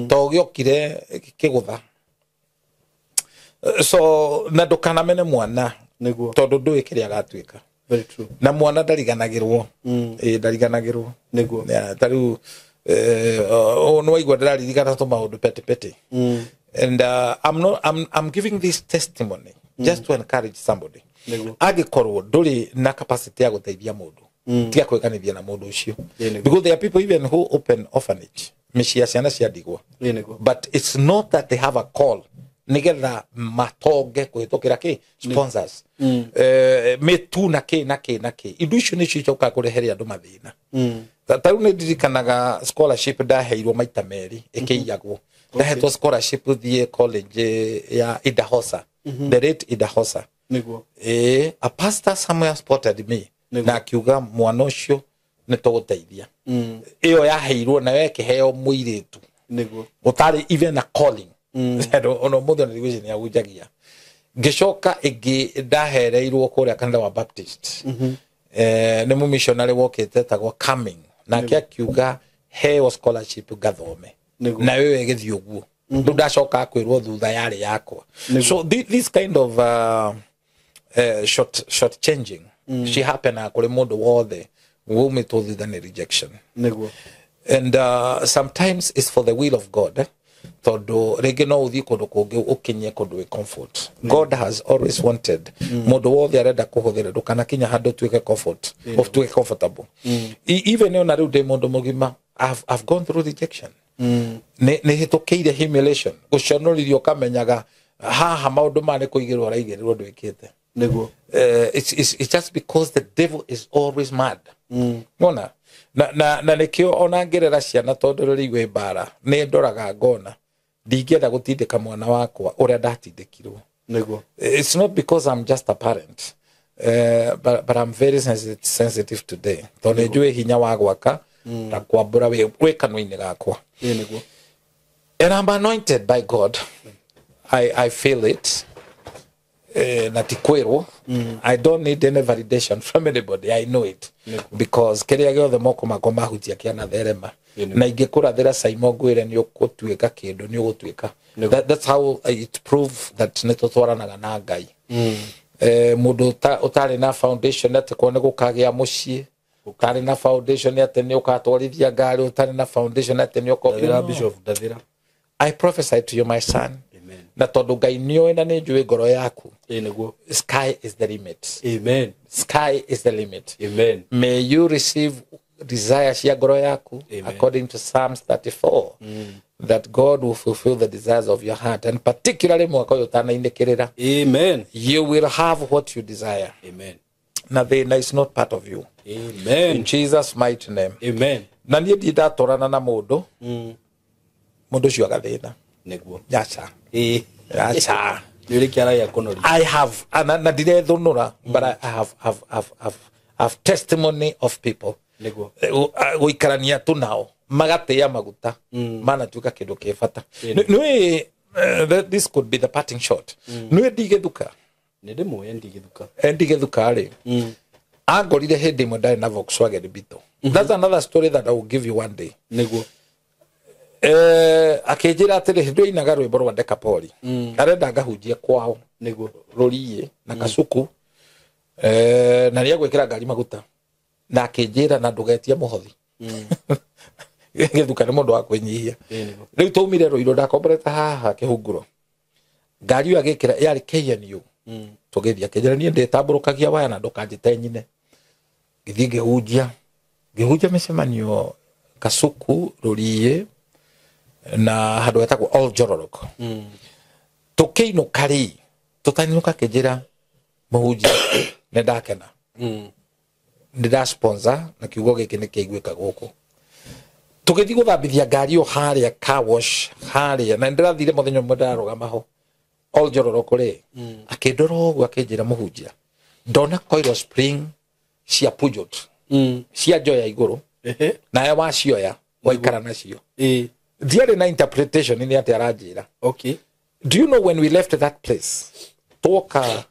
to gĩokire kĩgũtha. So na ndũkanamene mwana, Nĩguo. tondũ ndũĩ kĩrĩa agatuĩka. Very true. Na mwana ndariganagĩrwo. Ĩ, ndariganagĩrwo. Nĩguo. Yeah, ta rĩu nĩ waigua ndĩraririkana tũmaũndũ petty petty. And I'm not, I'm giving this testimony just to encourage somebody. Nĩguo. Angĩkorwo ndũrĩ na capacity ya gũteithia mũndũ, tiga kwĩganithia na mũndũ ũcio. Ĩ, nĩguo. Because there are people even who open orphanage, mĩciĩ ya ciana cia ndigwa, Ĩ, nĩguo. but it's not that they have a call nigetha matonge kũhĩtũkĩra kĩ sponsors, mĩtu na kĩ na kĩ na kĩ. Indo icio nĩcio icokaga kũrehere andũ mathĩna. Ta rĩu nĩ ndirikanaga scholarship ndaheirwo maita merĩ ĩkĩiyagwo. Ndahetwo scholarship thiĩ college ya Idahosa. The late Idahosa. Niguo. A pastor somewhere spotted me. Na akiuga mwana ũcio nĩ tũgũteithia. Ĩyo yaheirwo nayo ĩkĩheo mũirĩtu. Niguo. Ũtarĩ even a calling. Ona ũmũthĩ ona thikũ ici nĩ ahunjagia. Ngĩcoka ĩngĩ ndahereirwo kũrĩa kanitha wa Baptist. Nĩ mũmissionary wokĩte etagwo Coming. Nake akiuga heo scholarship ngathome. Nayo ĩyo ĩgĩthiĩ ũguo. Rĩu ndacoka kwĩrwo thutha yarĩ yakwa. So this kind of short changing she happen kũrĩ mũndũ wothe waumĩtwo thutha nĩ rejection. Niguo. And sometimes it's for the will of God. Tondũ rĩngĩ no ũthiĩ kũndũ kũngĩ ũkinye kũndũ wĩ comfort. God has always wanted mũndũ wothe arenda kũhũthĩra ndũkanakinya handũ ũtuĩke comfort, ũtuĩke comfortable. Even ona rĩu ndĩ mũndũ mũgima, I've gone through rejection. Nĩ hĩtũkĩire humiliation, gũconorithio ũkamenyaga haha maũndũ maya nĩ kũigĩrwo ũraigĩrĩrwo ndwĩkĩte. Niguo. It's just because the devil is always mad. Ngona na nĩkĩo ona ngĩrera ciana tondũ rĩu wĩ mbara nĩ ndoraga ngona ndingĩenda gũtindĩka mwana wakwa ũrĩa ndatindĩkirwo. Niguo. It's not because I'm just a parent, but I'm very sensitive today. Tondũ nĩnjũĩ hinya wa gwaka na kwambũra wĩ kanua-inĩ gakwa. Niguo. And I'm anointed by God. I feel it. Na ti kwĩrwo. I don't need any validation from anybody. I know it. Because kĩrĩa gĩothe moko makwa mahutia kĩanatherema. Na ingĩkũrathĩra Saimo ngwĩre nĩ ũgũtuĩka kĩndũ nĩ ũgũtuĩka. That's how it prove that nĩ tũtwaranaga na Ngai. Mũndũ ũtarĩ na foundation atĩ kwa nĩ gũkagĩa mũciĩ, ũtarĩ na foundation atĩ nĩ ũgatwarithia ngari, ũtarĩ na foundation atĩ nĩ Ndathĩra Bishop, ndathĩra. I prophesy to you, my son. Amen. Na tondũ Ngai nĩoĩ na nĩnjũĩ ngoro yaku. Niguo. Sky is the limit. Amen. Sky is the limit. Amen. May you receive desire cia ngoro yaku. Amen. According to Psalms 34. That God will fulfill the desires of your heart, and particularly mwaka ũyũ ũtanainĩkĩrĩra. Amen. You will have what you desire. Amen. Na thĩna is not part of you. Amen. In Jesus' mighty name. Amen. Na niĩ ndirĩ ndatwarana na mũndũ. Mũndũ ũcio agathĩna. Niguo. Aca. Aca. Nĩ ũrĩ kĩara gĩa kũnoria. I have na ndirethũnũra, but I have testimony of people. Niguo. Gũikarania tu nao magatĩa maguta manatuĩka kĩndũ kĩ bata. Nĩũĩ, this could be the parting shot. Nĩũĩ ndigĩthuka. Nĩ ndĩmũĩ ndigĩthuka. Ndigĩthuka rĩ, angorire hĩndĩ ĩmwe ndarĩ na Volkswagen Beetle. That's another story that I will give you one day. Niguo. Akĩnjĩra atĩrĩ hĩndĩ ĩyo ainaga rwĩmbo rwa Dekapoli. Arenda ngahunjie kwao. Niguo. Rũriĩ na Kasuku. Na nĩ egwĩkĩra ngari maguta. Na akĩnjĩra na ndũgetie mũhothi. Gĩthuka nĩ mũndũ wa kwĩnyihia. Rĩu twaumire Rũirũ ndakomborete haha kĩhunguro. Ngari ĩyo agĩkĩra yarĩ KNU. Tũgĩthiĩ akĩnjĩra niĩ ndĩtambũrũkagia waya na ndũkanjĩte nyine. Ngĩthiĩ ngĩhunjia. Ngĩhunjia mĩcemanio Kasuku, Rũriĩ na handũ hetagwo Old Njororoko. Tũkĩinũka rĩ, tũtainũka akĩnjĩra mũhunjia nĩ ndakena. Nĩ ndasponsor na kiugo gĩkĩ nĩ kĩaiguĩka gũkũ. Tũgĩthiĩ gũthambithia ngari ĩyo harĩa car wash harĩa, na nĩndĩrathire mũthenya ũmwe ndarũgama ho Old Njororoko rĩ, akĩndora ũguo akĩnjĩra mũhunjia ndona coil spring cia Peugeot cia njoya igũrũ nawe wacioya waikara nacio. Ndiarĩ na interpretation nĩ atĩ aranjĩra. Okay. Do you know when we left that place twoka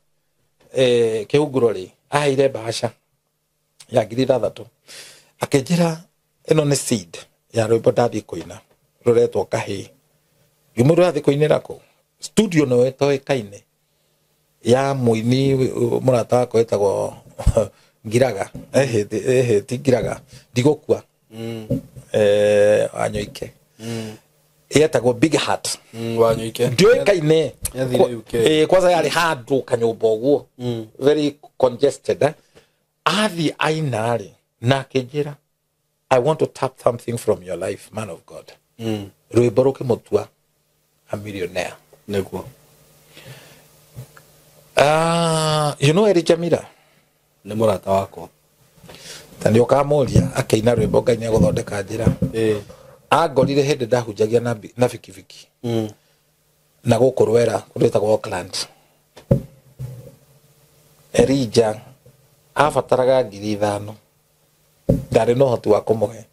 kĩhunguro rĩ, aheire bahasha ya 6,000 akĩnjĩra ĩno nĩ seed ya rwĩmbo ndathiĩ kũina rũretwo kahĩĩ. Ngĩmwĩra ũrathiĩ kũinĩra kũ? Studio no ĩtoĩkaine ya mũini mũrata wakwa wĩtagwo Ngiraga. Ti Ngiraga, ndigũkua. Wanyoike. Yetagwo Big Heart. Wanyoike. Ndioĩkaine. Kwanza yarĩ handũ kanyũmba ũguo. Very congested. Athiĩ aina rĩ, na akĩnjĩra I want to tap something from your life, man of God. Rwĩmbo rũkĩmũtua a millionaire. Niguo. You know Elijah Mira? Nĩ mũrata wakwa. Ta nĩ ũkamũria akĩina rwĩmbo Ngai nĩegũthondeka njĩra. Angorire hĩndĩ ndahunjagia na bikibiki. Na gũkũ Rwera, kũndũ gwĩtagwo Auckland. Elijah abataraga 5,000 ndarĩ na ũhoti wa kũmũhe.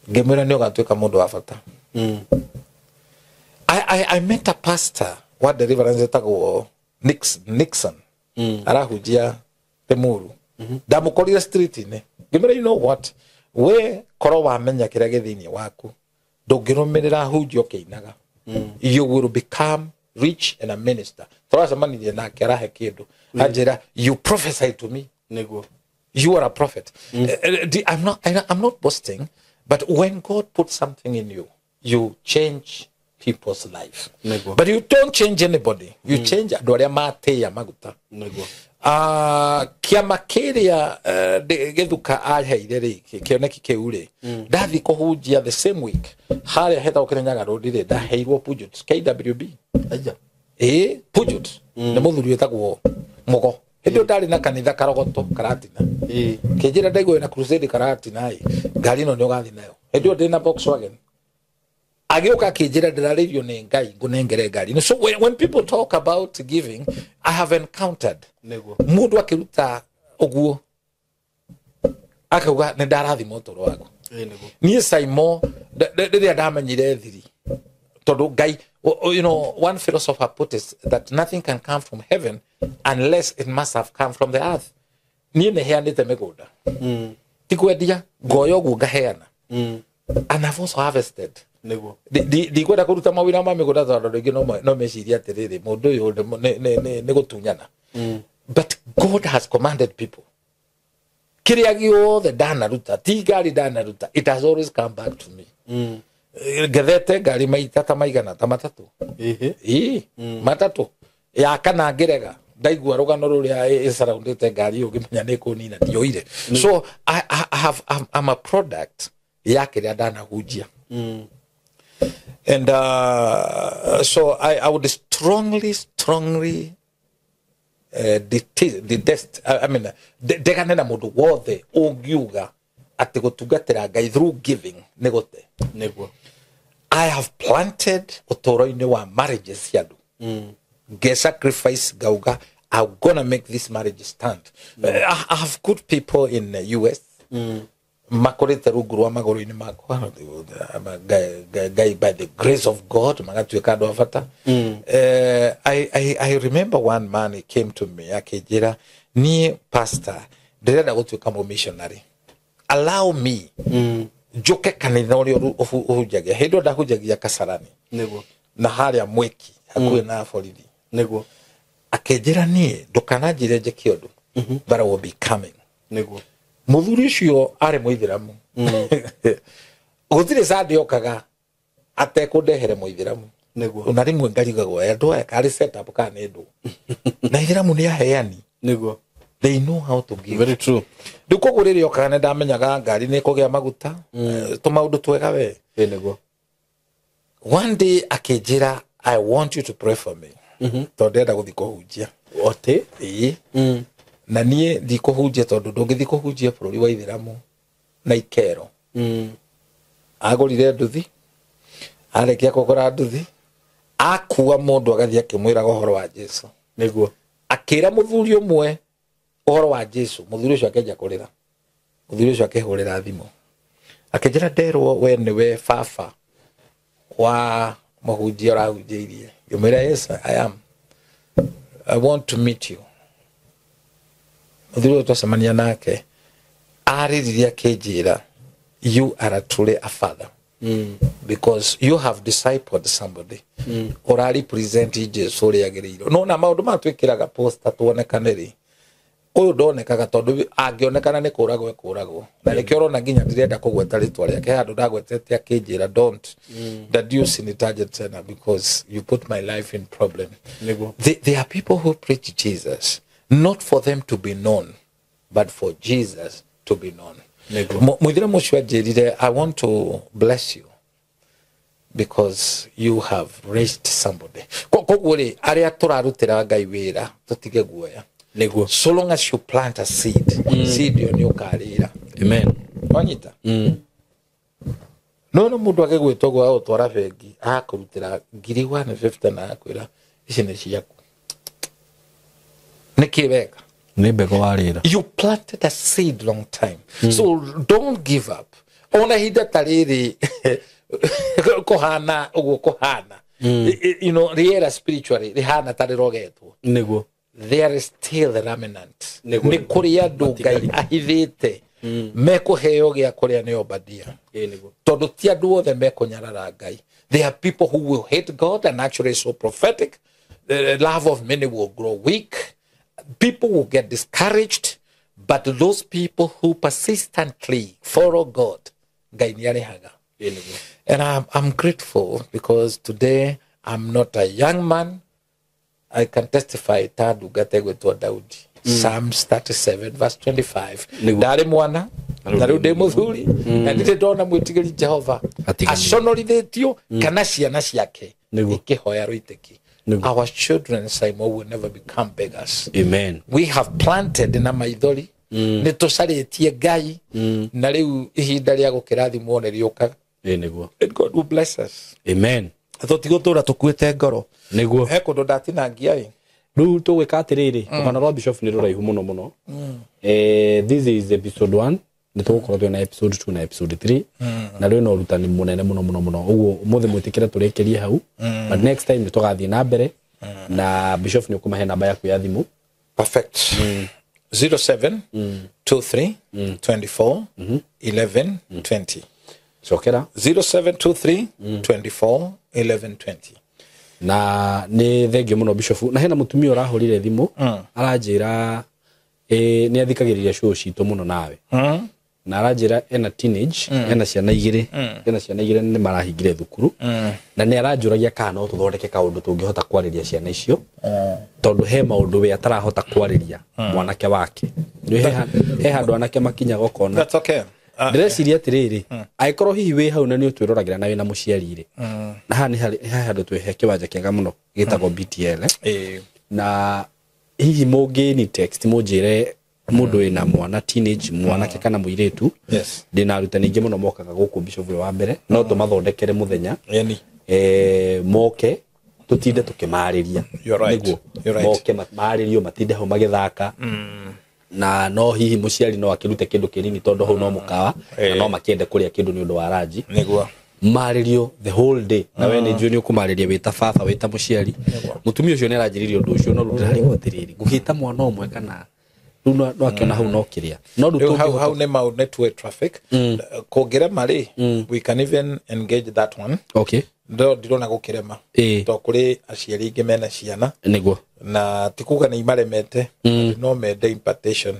Ngĩmwĩra nĩ ũgatuĩka mũndũ wa bata. I met a pastor wa deliverance etagwo Nixon. Arahunjia Limuru. Ndamũkorire street-inĩ. Ngĩmwĩra, you know what, we korwo wamenya kĩrĩa gĩ thĩinĩ waku ndũngĩrũmĩrĩra hunjia ũkĩinaga. You will become rich and a minister. Tũracemanirie nake arahe kĩndũ. Anjĩra, you prophesy to me. Nĩguo. You are a prophet. I'm not boasting, but when God puts something in you, you change people's life. Nĩguo. But you don't change anybody. You change andũ arĩa matĩĩa maguta. Nĩguo. Kĩama kĩrĩa gĩthuka aheire rĩ, kĩoneki kĩu rĩ, ndathiĩ kũhunjia the same week harĩa hetagwo Kĩrĩnyaga Road rĩ, ndaheirwo Pujut KWB. Aja. Ĩĩ, Pujut nĩ mũthuri wĩtagwo Mũgo. Hĩndĩ ĩyo ndarĩ na kanitha Karogoto Karatina. Ĩĩ. Kĩnjĩra ndaigua wĩna crusade Karatina ĩ, ngari ĩno nĩ ũgathiĩ nayo. Hĩndĩ ĩyo ndĩ na Volkswagen. Agĩũka akĩnjĩra ndĩrarĩrio nĩ Ngai ngũnengere ngari. So when people talk about giving, I have encountered Nĩguo. mũndũ akĩruta ũguo akauga nĩ ndarathima ũtũũro waku. Ĩĩ nĩguo. Niĩ Saimo rĩrĩa ndamenyire thiri, tondũ Ngai, you know, one philosopher put it that nothing can come from heaven unless it must have come from the earth. Niĩ nĩ heanĩte mĩgũnda. Ti kwendia, ngoya ũguo ngaheana. And I've also harvested. Nĩguo. Ndikwenda kũruta mawĩra ma mĩgũnda tondũ andũ aingĩ no mecirie atĩrĩrĩ, mũndũ ũyũ nĩ gũtunyana. But God has commanded people. Kĩrĩa gĩothe ndanaruta, ti ngari ndanaruta, it has always come back to me. Ngethete ngari maita ta maigana ta matatũ. Ĩhĩ. Ĩĩ, matatũ. Ya kana ngĩrega ndaigua rũgano rũrĩa ĩcaraundĩte ngari ĩyo ngĩmenya nĩ kũnina ndioire. So I'm a product ya kĩrĩa ndanahunjia. And so I would strongly detest, I mean, ndegane na mũndũ wothe ũngiuga atĩ gũtungatĩra Ngai through giving nĩ gũte. Nĩguo. I have planted ũtũũro-inĩ wa marriages cia andũ. Nge sacrifice ngauga I'm gonna make this marriage stand. I have good people in the US. Makorete rungu rwa magũrũ-inĩ makwa, Ngai by the grace of God magatuĩka andũ a bata. I remember one man, he came to me akĩnjĩra, niĩ pastor ndĩrenda gũtuĩka mũmissionary, allow me njũke kanitha ũrĩa ũhunjagia. Hĩndĩ ĩyo ndahunjagia Kasarani. Nĩguo. Na harĩa Mweki hakuhĩ na borithi. Nĩguo. Akĩnjĩra niĩ ndũkananjĩre njĩke ũndũ, but I will be coming. Nĩguo. Mũthuri ũcio arĩ mũithĩramu. Gũtirĩ Sunday okaga atekũndehere mũithĩramu. Nĩguo. Na rĩmwe ngarigagwo andũ aya karĩ set up kana nĩ ndũ. Na ithĩramu nĩ aheani. Nĩguo. They know how to give. Very true. Rĩu koguo rĩrĩa okaga nĩ ndamenyaga ngari nĩ ĩkũgĩa maguta, tũmaũndũ twega we. Ĩĩ nĩguo. One day akĩnjĩra, I want you to pray for me. Tondũ ndĩrenda gũthiĩ kũhunjia. Ote? Ĩĩ. Na niĩ ndikũhunjia tondũ ndũngĩthiĩ kũhunjia bũrũri wa ithĩramu na ikero. Agũrire nduthi, arĩkia kũgũra nduthi, akua mũndũ agathiĩ akĩmwĩraga ũhoro wa Jesũ. Nĩguo. Akĩra mũthuri ũmwe ũhoro wa Jesũ, mũthuri ũcio akĩanjia kũrĩra. Mũthuri ũcio akĩhũrĩra thimũ. Akĩnjĩra nderwo we nĩwe baba wa mũhunjia ũrahunjĩirie. Ngĩmwĩra yes, I am. I want to meet you. Mũthuri ũyũ twacemania nake arĩririe akĩnjĩra, you are truly a father. Because you have discipled somebody. Ũra represent Jesũ ũrĩa agĩrĩirwo. No na maũndũ maya twĩkĩraga poster tuonekane rĩ, ũyũ ndonekaga tondũ angĩonekana nĩ kũragwo ekũragwo. Na nĩkĩo ũrona nginya ndirenda kũgweta rĩtwa rĩake handũ ndagwetete akĩnjĩra don't that nitaje tena because you put my life in problem. Nĩguo. There are people who preach Jesus not for them to be known but for Jesus to be known. Mũithĩramu ũcio anjĩrire, I want to bless you because you have raised somebody. Koguo rĩ, arĩa tũrarutĩra Ngai wĩra tũtige guoya. Nĩguo. So long as you plant a seed, seed ĩyo nĩ ũkarĩra. Amen. Wanyita? No mũndũ agĩgwĩta ũguo agũtwara bengi, agakũrutĩra 150 na akwĩra ici nĩ ciaku. Nĩkĩ wega? Nĩ mbegũ warĩra. You planted a seed long time. So don't give up. Ona ihinda ta rĩrĩ kũhana ũguo kũhana. You know, rĩera spiritually rĩhana ta rĩrogetwo. Nĩguo. There is still the remnant. Nĩguo. Nĩ kũrĩ andũ Ngai ahithĩte mekũheo gĩa kũrĩa nĩ Obadia. Nĩguo. Tondũ ti andũ othe mekũnyarara Ngai. There are people who will hate God and actually so prophetic. The love of many will grow weak. People will get discouraged. But those people who persistently follow God, Ngai nĩarĩhaga. Nĩguo. And I'm grateful because today I'm not a young man. I can testify ta ndungata ĩgwĩtwo Daudi. Psalms 37 verse 25. Nĩguo. Ndarĩ mwana na rĩu ndĩ mũthuri na ndirĩ ndona mwĩtigĩri Jehova Atiganĩrio. aconorithĩtio kana ciana ciake Nĩguo. ikĩhoya rũitĩki. Nĩguo. Our children, Simon, will never become beggars. Amen. We have planted na maithori nĩ tũcarĩtie Ngai na rĩu ihinda rĩa gũkĩrathimwo nĩ rĩũkaga. Nĩguo. And God will bless us. Amen. Tũtigũtũra tũkuĩte ngoro. Nĩguo. He kũndũ ndatinangia ĩ. Rĩu tũgwĩka atĩrĩrĩ, rũgano rwa bishop nĩ rũraihu mũno mũno. This is episode 1. Nĩ tũgũkorwo twĩna episode 2 na episode 3. Na rĩu no ũrutani mũnene mũno mũno mũno. Ũguo ũmũthĩ mwĩtĩkĩre tũrĩkĩrie hau. But next time nĩ tũgathiĩ na mbere. Na bishop nĩ ũkũmahe namba yaku ya thimũ. Perfect. 07 23 24 11 20. Cokera. 0723 24 11 20. Na nĩ thengio mũno bishop. Na hena mũtumia ũrahũrire thimũ aranjĩra nĩ athikagĩrĩria show citũ mũno nawe. Na aranjĩra ena teenage, ena ciana igĩrĩ, ena ciana igĩrĩ nĩ marahingire thukuru. Na nĩ aranjũragia kana no tũthondeke kaũndũ tũngĩhota kwarĩria ciana icio. Tondũ he maũndũ we atarahota kwarĩria mwanake wake. Nĩ he handũ anake makinyaga ũkona. That's okay. Ndĩreciria atĩrĩrĩ, angĩkorwo hihi wĩ hau na nĩ ũtwĩroragĩra na wĩna mũciari rĩ, na haha nĩ handũ twĩ kĩwanja kĩega mũno gĩtagwo BTL. Na hihi mũngĩni text mũnjĩre mũndũ wĩna mwana teenage, mwanake kana mũirĩtu. Yes. Ndĩna arutani aingĩ mũno mokaga gũkũ Bishop ũyũ wa mbere, no tũmathondekere mũthenya. Yani. Moke tũtinde tũkĩmarĩria. You're right. Nĩguo. You're right. Moke marĩrio matinde hau magĩthaka. Na no hihi mũciari no akĩrute kĩndũ kĩnini tondũ hau no mũkawa na no makĩende kũrĩa kĩndũ nĩ ũndũ wa ranji. Nĩguo. Marĩrio the whole day. Na we nĩ njũĩ nĩ ũkũmarĩria wĩ ta baba wĩ ta mũciari. Mũtumia ũcio nĩ aranjĩrĩria ũndũ ũcio no rĩu ndĩrarigwo atĩrĩrĩ, ngũgĩta mwana ũmwe kana rĩu no akĩona hau no kĩrĩa. No rĩu Rĩu hau tũngĩhota hau nĩ mau network traffic. Kũngĩrema rĩ, we can even engage that one. Okay. Ndo ndirona gũkĩrema. To kũrĩ aciari aingĩ mena ciana. Nĩguo. Na ti kuga nĩ imaremete, no mende impartation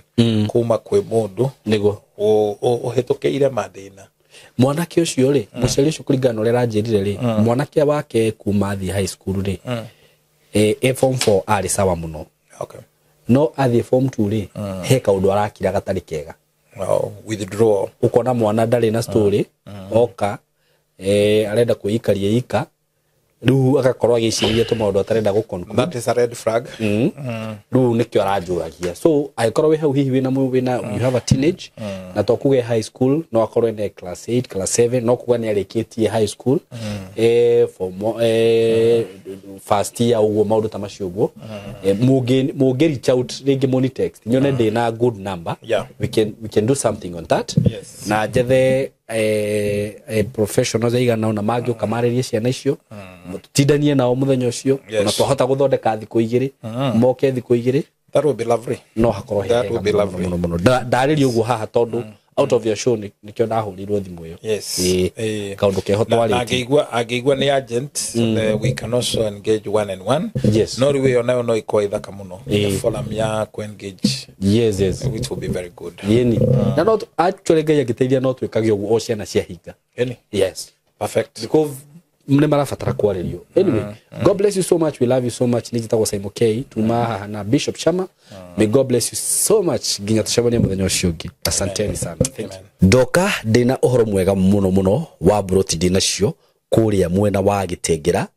kuma kwĩ mũndũ Nĩguo. ũhĩtũkĩire mathĩna. Mwanake ũcio rĩ, mũciari ũcio kũringana na ũrĩa aranjĩrire rĩ, mwanake wake kuma athiĩ high school rĩ, form 4 arĩ sawa mũno. Okay. No athiĩ form 2 rĩ, he kaũndũ arakira gatarĩ kega. Oh, withdrawal. Ũkona mwana ndarĩ na story, oka arenda kwĩikaria ika, rĩu agakorwo agĩciria tũmaũndũ atarenda gũ conclude. That is a red flag. Rĩu nĩkĩo aranjũragia. So angĩkorwo wĩ hau hihi wĩna wĩna you have a teenage, na to kuge high school, no akorwo ene class 8, class 7, no kuga nĩ arĩkĩtie high school, form, first year ũguo maũndũ ta macio ũguo. Mũngĩ reach out rĩngĩ mũni text, nyone ndĩna good number. Yeah. We can do something on that. Yes. Na njethe professionals aigana ũna mangĩũka marĩrie ciana icio, tũtindanie nao mũthenya ũcio. Yes. Ona twahota gũthondeka thikũ igĩrĩ, moke thikũ igĩrĩ. That would be lovely. No hakorwo he That hega would be mũno, lovely. mũno, mũno. Ndarĩria ũguo haha tondũ out of your show nĩkĩo ndahũrirwo thimũ ĩyo. Yes. Kaũndũ keho twarĩtie. Angĩigua nĩ agent, we can also engage one and one. Yes. No rĩu ĩyo nayo no ĩkorwo ĩthaka mũno. Forum ya ku-engage. Yes, yes. Which will be very good. Yeni. Na no actually Ngai angĩteithia no twĩkage ũguo o ciana ciahinga. Yeni. Yes. Perfect. Because nĩ marabatara kwarĩrio. Anyway, God bless you so much. We love you so much. Nĩ njĩtagwo Simon K. Tuma haha na Bishop Chama. May God bless you so much. Nginya tũcemanie mũthenya ũcio ũngĩ. Asanteni sana. Thank you. Ndoka ndĩna ũhoro mwega mũno mũno wa broti ndĩnacio kũrĩa mwena wa Gĩtengera.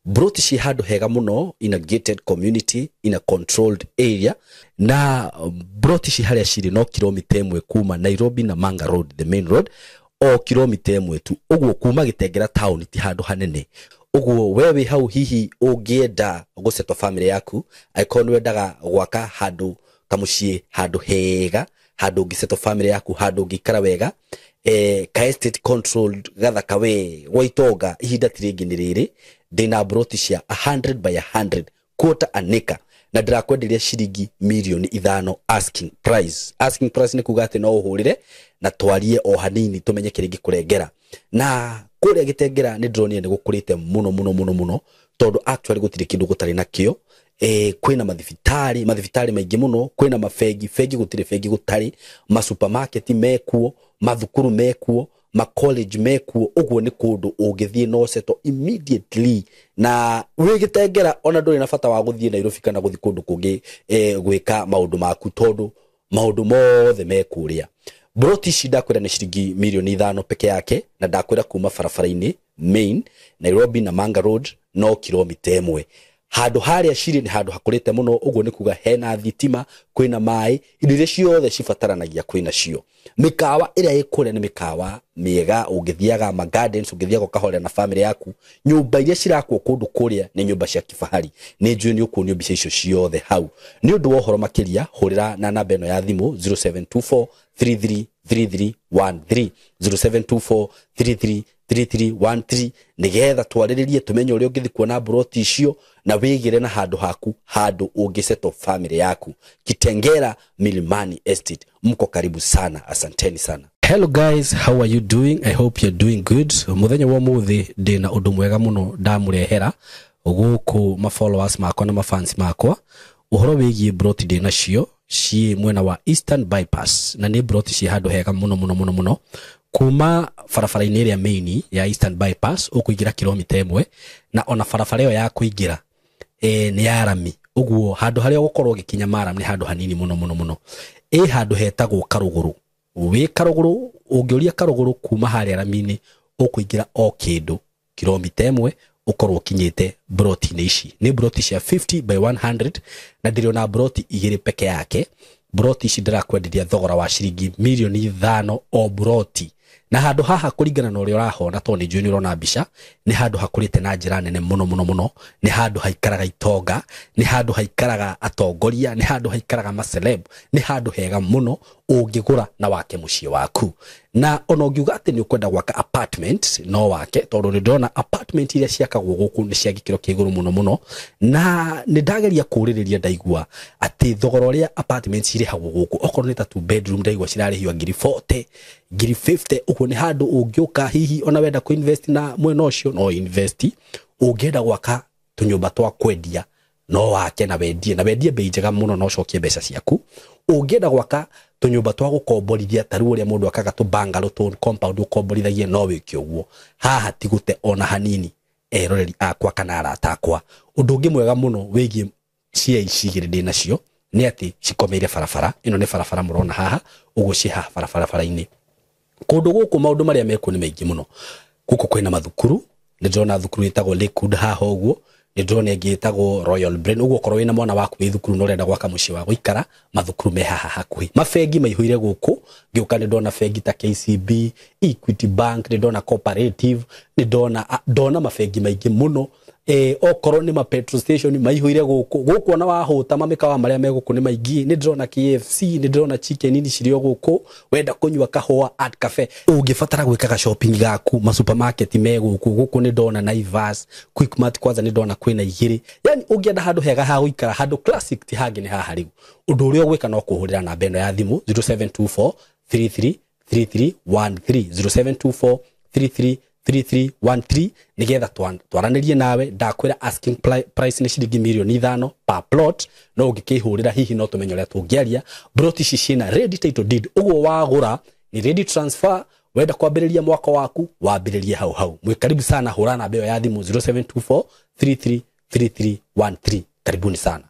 Broti ci handũ hega mũno in a gated community in a controlled area, na broti ci harĩa cirĩ no kilomita ĩmwe kuma Nairobi na Manga Road, the main road, o kilomita ĩmwe tu. Ũguo kuma Gĩtengera town ti handũ hanene. Ũguo we wĩ hau hihi ũngĩenda gũsettle family yaku, angĩkorwo nĩ wendaga gwaka handũ kamuciĩ, handũ hega, handũ ũngĩsettle family yaku, handũ ũngĩikara wega, ka estate controlled gathaka we gwa itonga, ihinda ti rĩngĩ nĩ rĩrĩ. Ndĩna broti cia 100 by 100 quarter an acre na ndĩrakwenderia ciringi mirioni 5 asking price. Asking price nĩ kuga atĩ no ũhũrĩre na twarie o hanini tũmenye kĩrĩa ingĩkũrengera. Na kũrĩa Gĩtengera nĩ ndĩronire nĩ gũkũrĩte mũno mũno mũno mũno, tondũ actually gũtirĩ kĩndũ gũtarĩ nakĩo. Kwĩna mathibitarĩ maingĩ mũno, kwĩna mabengi, bengi gũtirĩ bengi gũtarĩ, masupermarket mekuo, mathukuru mekuo, macollege mekuo. Ũguo nĩ kũndũ ũngĩthiĩ no settle immediately na wĩ Gĩtengera, ona ndũrĩ na bata wa gũthiĩ Nairobi kana gũthiĩ kũndũ kũngĩ gwĩka maũndũ maku, tondũ maũndũ mothe me kũrĩa. Broti ici ndakwĩra nĩ ciringi mirioni 5 peke yake, na ndakwĩra kuma barabara-inĩ main Nairobi na Manga Road no kilomita 1. Handũ harĩa cirĩ nĩ handũ hakũrĩte mũno, ũguo nĩ kuga hena thitima, kwĩna maĩ, indo iria ciothe cibataranagia kwĩna cio. Mĩkawa ĩrĩa ĩ kũrĩa nĩ mĩkawa mĩega, ũngĩthiaga ma gardens, ũngĩthiaga ũkahorera na family yaku. Nyũmba iria cirakwo kũndũ kũrĩa nĩ nyũmba cia kifahari. Nĩ njũĩ nĩ ũkuonio mbica icio ciothe hau. Nĩ ũndũ wa ũhoro makĩria, hũrĩra na namba ĩno ya thimũ 0724 333313, 0724 333313, nĩgetha twarĩrĩrie tũmenye ũrĩa ũngĩthiĩ kuona broti icio na wĩgĩre na handũ haku, handũ ũngĩsettle family yaku. Kitengera Milimani Estate, mko karibu sana, asanteni sana. Hello guys, how are you doing? I hope you're doing good. Muthenya wa muthi ndina undu mwega muno ndamurehera guku ma followers makwa na ma fans makwa, uhoro wigie broti ndina cio ci mwena wa Eastern Bypass, na ni broti ci handu hega muno muno muno muno. Kuma barabara-inĩ ĩrĩa main ya Eastern Bypass ũkũingĩra kilomita 1, na ona barabara ĩyo ya kũingĩra nĩ ya rami, ũguo handũ harĩa ũgũkorwo ũgĩkinya maram nĩ handũ hanini mũno mũno mũno. Ĩ handũ hetagwo Karũgũrũ. Wĩ Karũgũrũ, ũngĩũria Karũgũrũ kuma harĩa rami-inĩ ũkũingĩra o kĩndũ kilomita 1 ũkorwo ũkinyĩte broti-inĩ ici. Nĩ broti cia 50 by 100 na ndĩrĩ broti igĩrĩ peke yake. Broti ici ndĩrakwenderia thogora wa ciringi mirioni 5 o broti. Na handũ haha kũringana na ũrĩa ũrahona, tondũ nĩ njũĩ nĩ ũrona mbica, nĩ handũ hakũrĩte na njĩra nene mũno mũno mũno. Nĩ handũ haikaraga itonga, nĩ handũ haikaraga atongoria, nĩ handũ haikaraga maceleb, nĩ handũ hega mũno ũngĩgũra na wake mũciĩ waku. Na ona ũngiuga atĩ nĩ ũkwenda gwaka apartment no wake, tondũ nĩ ndĩrona apartment iria ciakagwo gũkũ nĩ cia gĩkĩro kĩa igũrũ mũno mũno. Na nĩ ndageria kũũrĩrĩria ndaigua atĩ thogora ũrĩa apartment cirĩhagwo gũkũ, okorwo nĩ ta 2 bedroom ndaigua cirarĩhio ngiri 40, ngiri 50. Ũguo nĩ handũ ũngĩũka hihi ona wenda kũ-invest na mwena ũcio no invest. Ũngĩenda gwaka tũnyũmba twa kwendia no wake na wendie, na wendie bei njega mũno na ũcokie mbeca ciaku. Ũngĩenda gwaka tũnyũmba twa gũkomborithia ta rĩu ũrĩa mũndũ akaga tũ bungalow tũ compound ũkomborithagie no wĩke ũguo. Haha ti gũte ona hanini, eroreri akwa kana arata akwa. Ũndũ ũngĩ mwega mũno wĩgiĩ cia ici igĩrĩ ndĩ nacio nĩ atĩ cikomeire barabara. Ĩno nĩ barabara mũrona haha, ũguo ciĩ haha barabara-inĩ. Kũndũ gũkũ maũndũ marĩa mekuo nĩ maingĩ mũno. Gũkũ kwĩna mathukuru, nĩ ndĩrona thukuru ĩtagwo Lakewood haha ũguo, nĩ ndĩrona ĩngĩ ĩtagwo Royal Brain. Ũguo okorwo wĩna mwana waku wĩ thukuru na ũrenda gwaka mũciĩ wa gũikara, mathukuru me haha hakuhĩ. Mabengi maihũire gũkũ, ngĩũka nĩ ndona bengi ta KCB, Equity Bank, nĩ ndona Cooperative, nĩ ndona mabengi maingĩ mũno. Okorwo nĩ ma petrol station maihũire gũkũ. Gũkũ ona wahũta mamĩkawa marĩa me gũkũ nĩ maingĩ. Nĩ ndĩrona KFC, nĩ ndĩrona chicken ini cirĩ o gũkũ. Wenda kũnyua kahũa Art Cafe, ũngĩbatara gwĩkaga shopping gaku, ma supermarket me gũkũ. Gũkũ nĩ ndona Naivas, Quickmart kwanza nĩ ndona kwĩna igĩrĩ. Yani ũngĩenda handũ hega ha gũikara, handũ classic ti hangĩ nĩ haha rĩu. Ũndũ ũrĩa ũgwĩka no kũhũrĩra namba ĩno ya thimũ 0724 33 3313, 0724 33 3313, nigetha twaranĩrie nawe. Ndakwĩra asking price nĩ ciringi mirioni 5 per plot, no ũngĩkĩhũrĩra hihi no tũmenye ũrĩa tũngĩaria. Broti ici ciĩna ready title deed, ũguo wagũra ni ready transfer. Wenda kwambĩrĩria mwaka waku wambĩrĩrie hau hau. Mwĩ karibu sana, hũra namba ĩyo ya thimũ 0724 33 3313. Karibuni sana.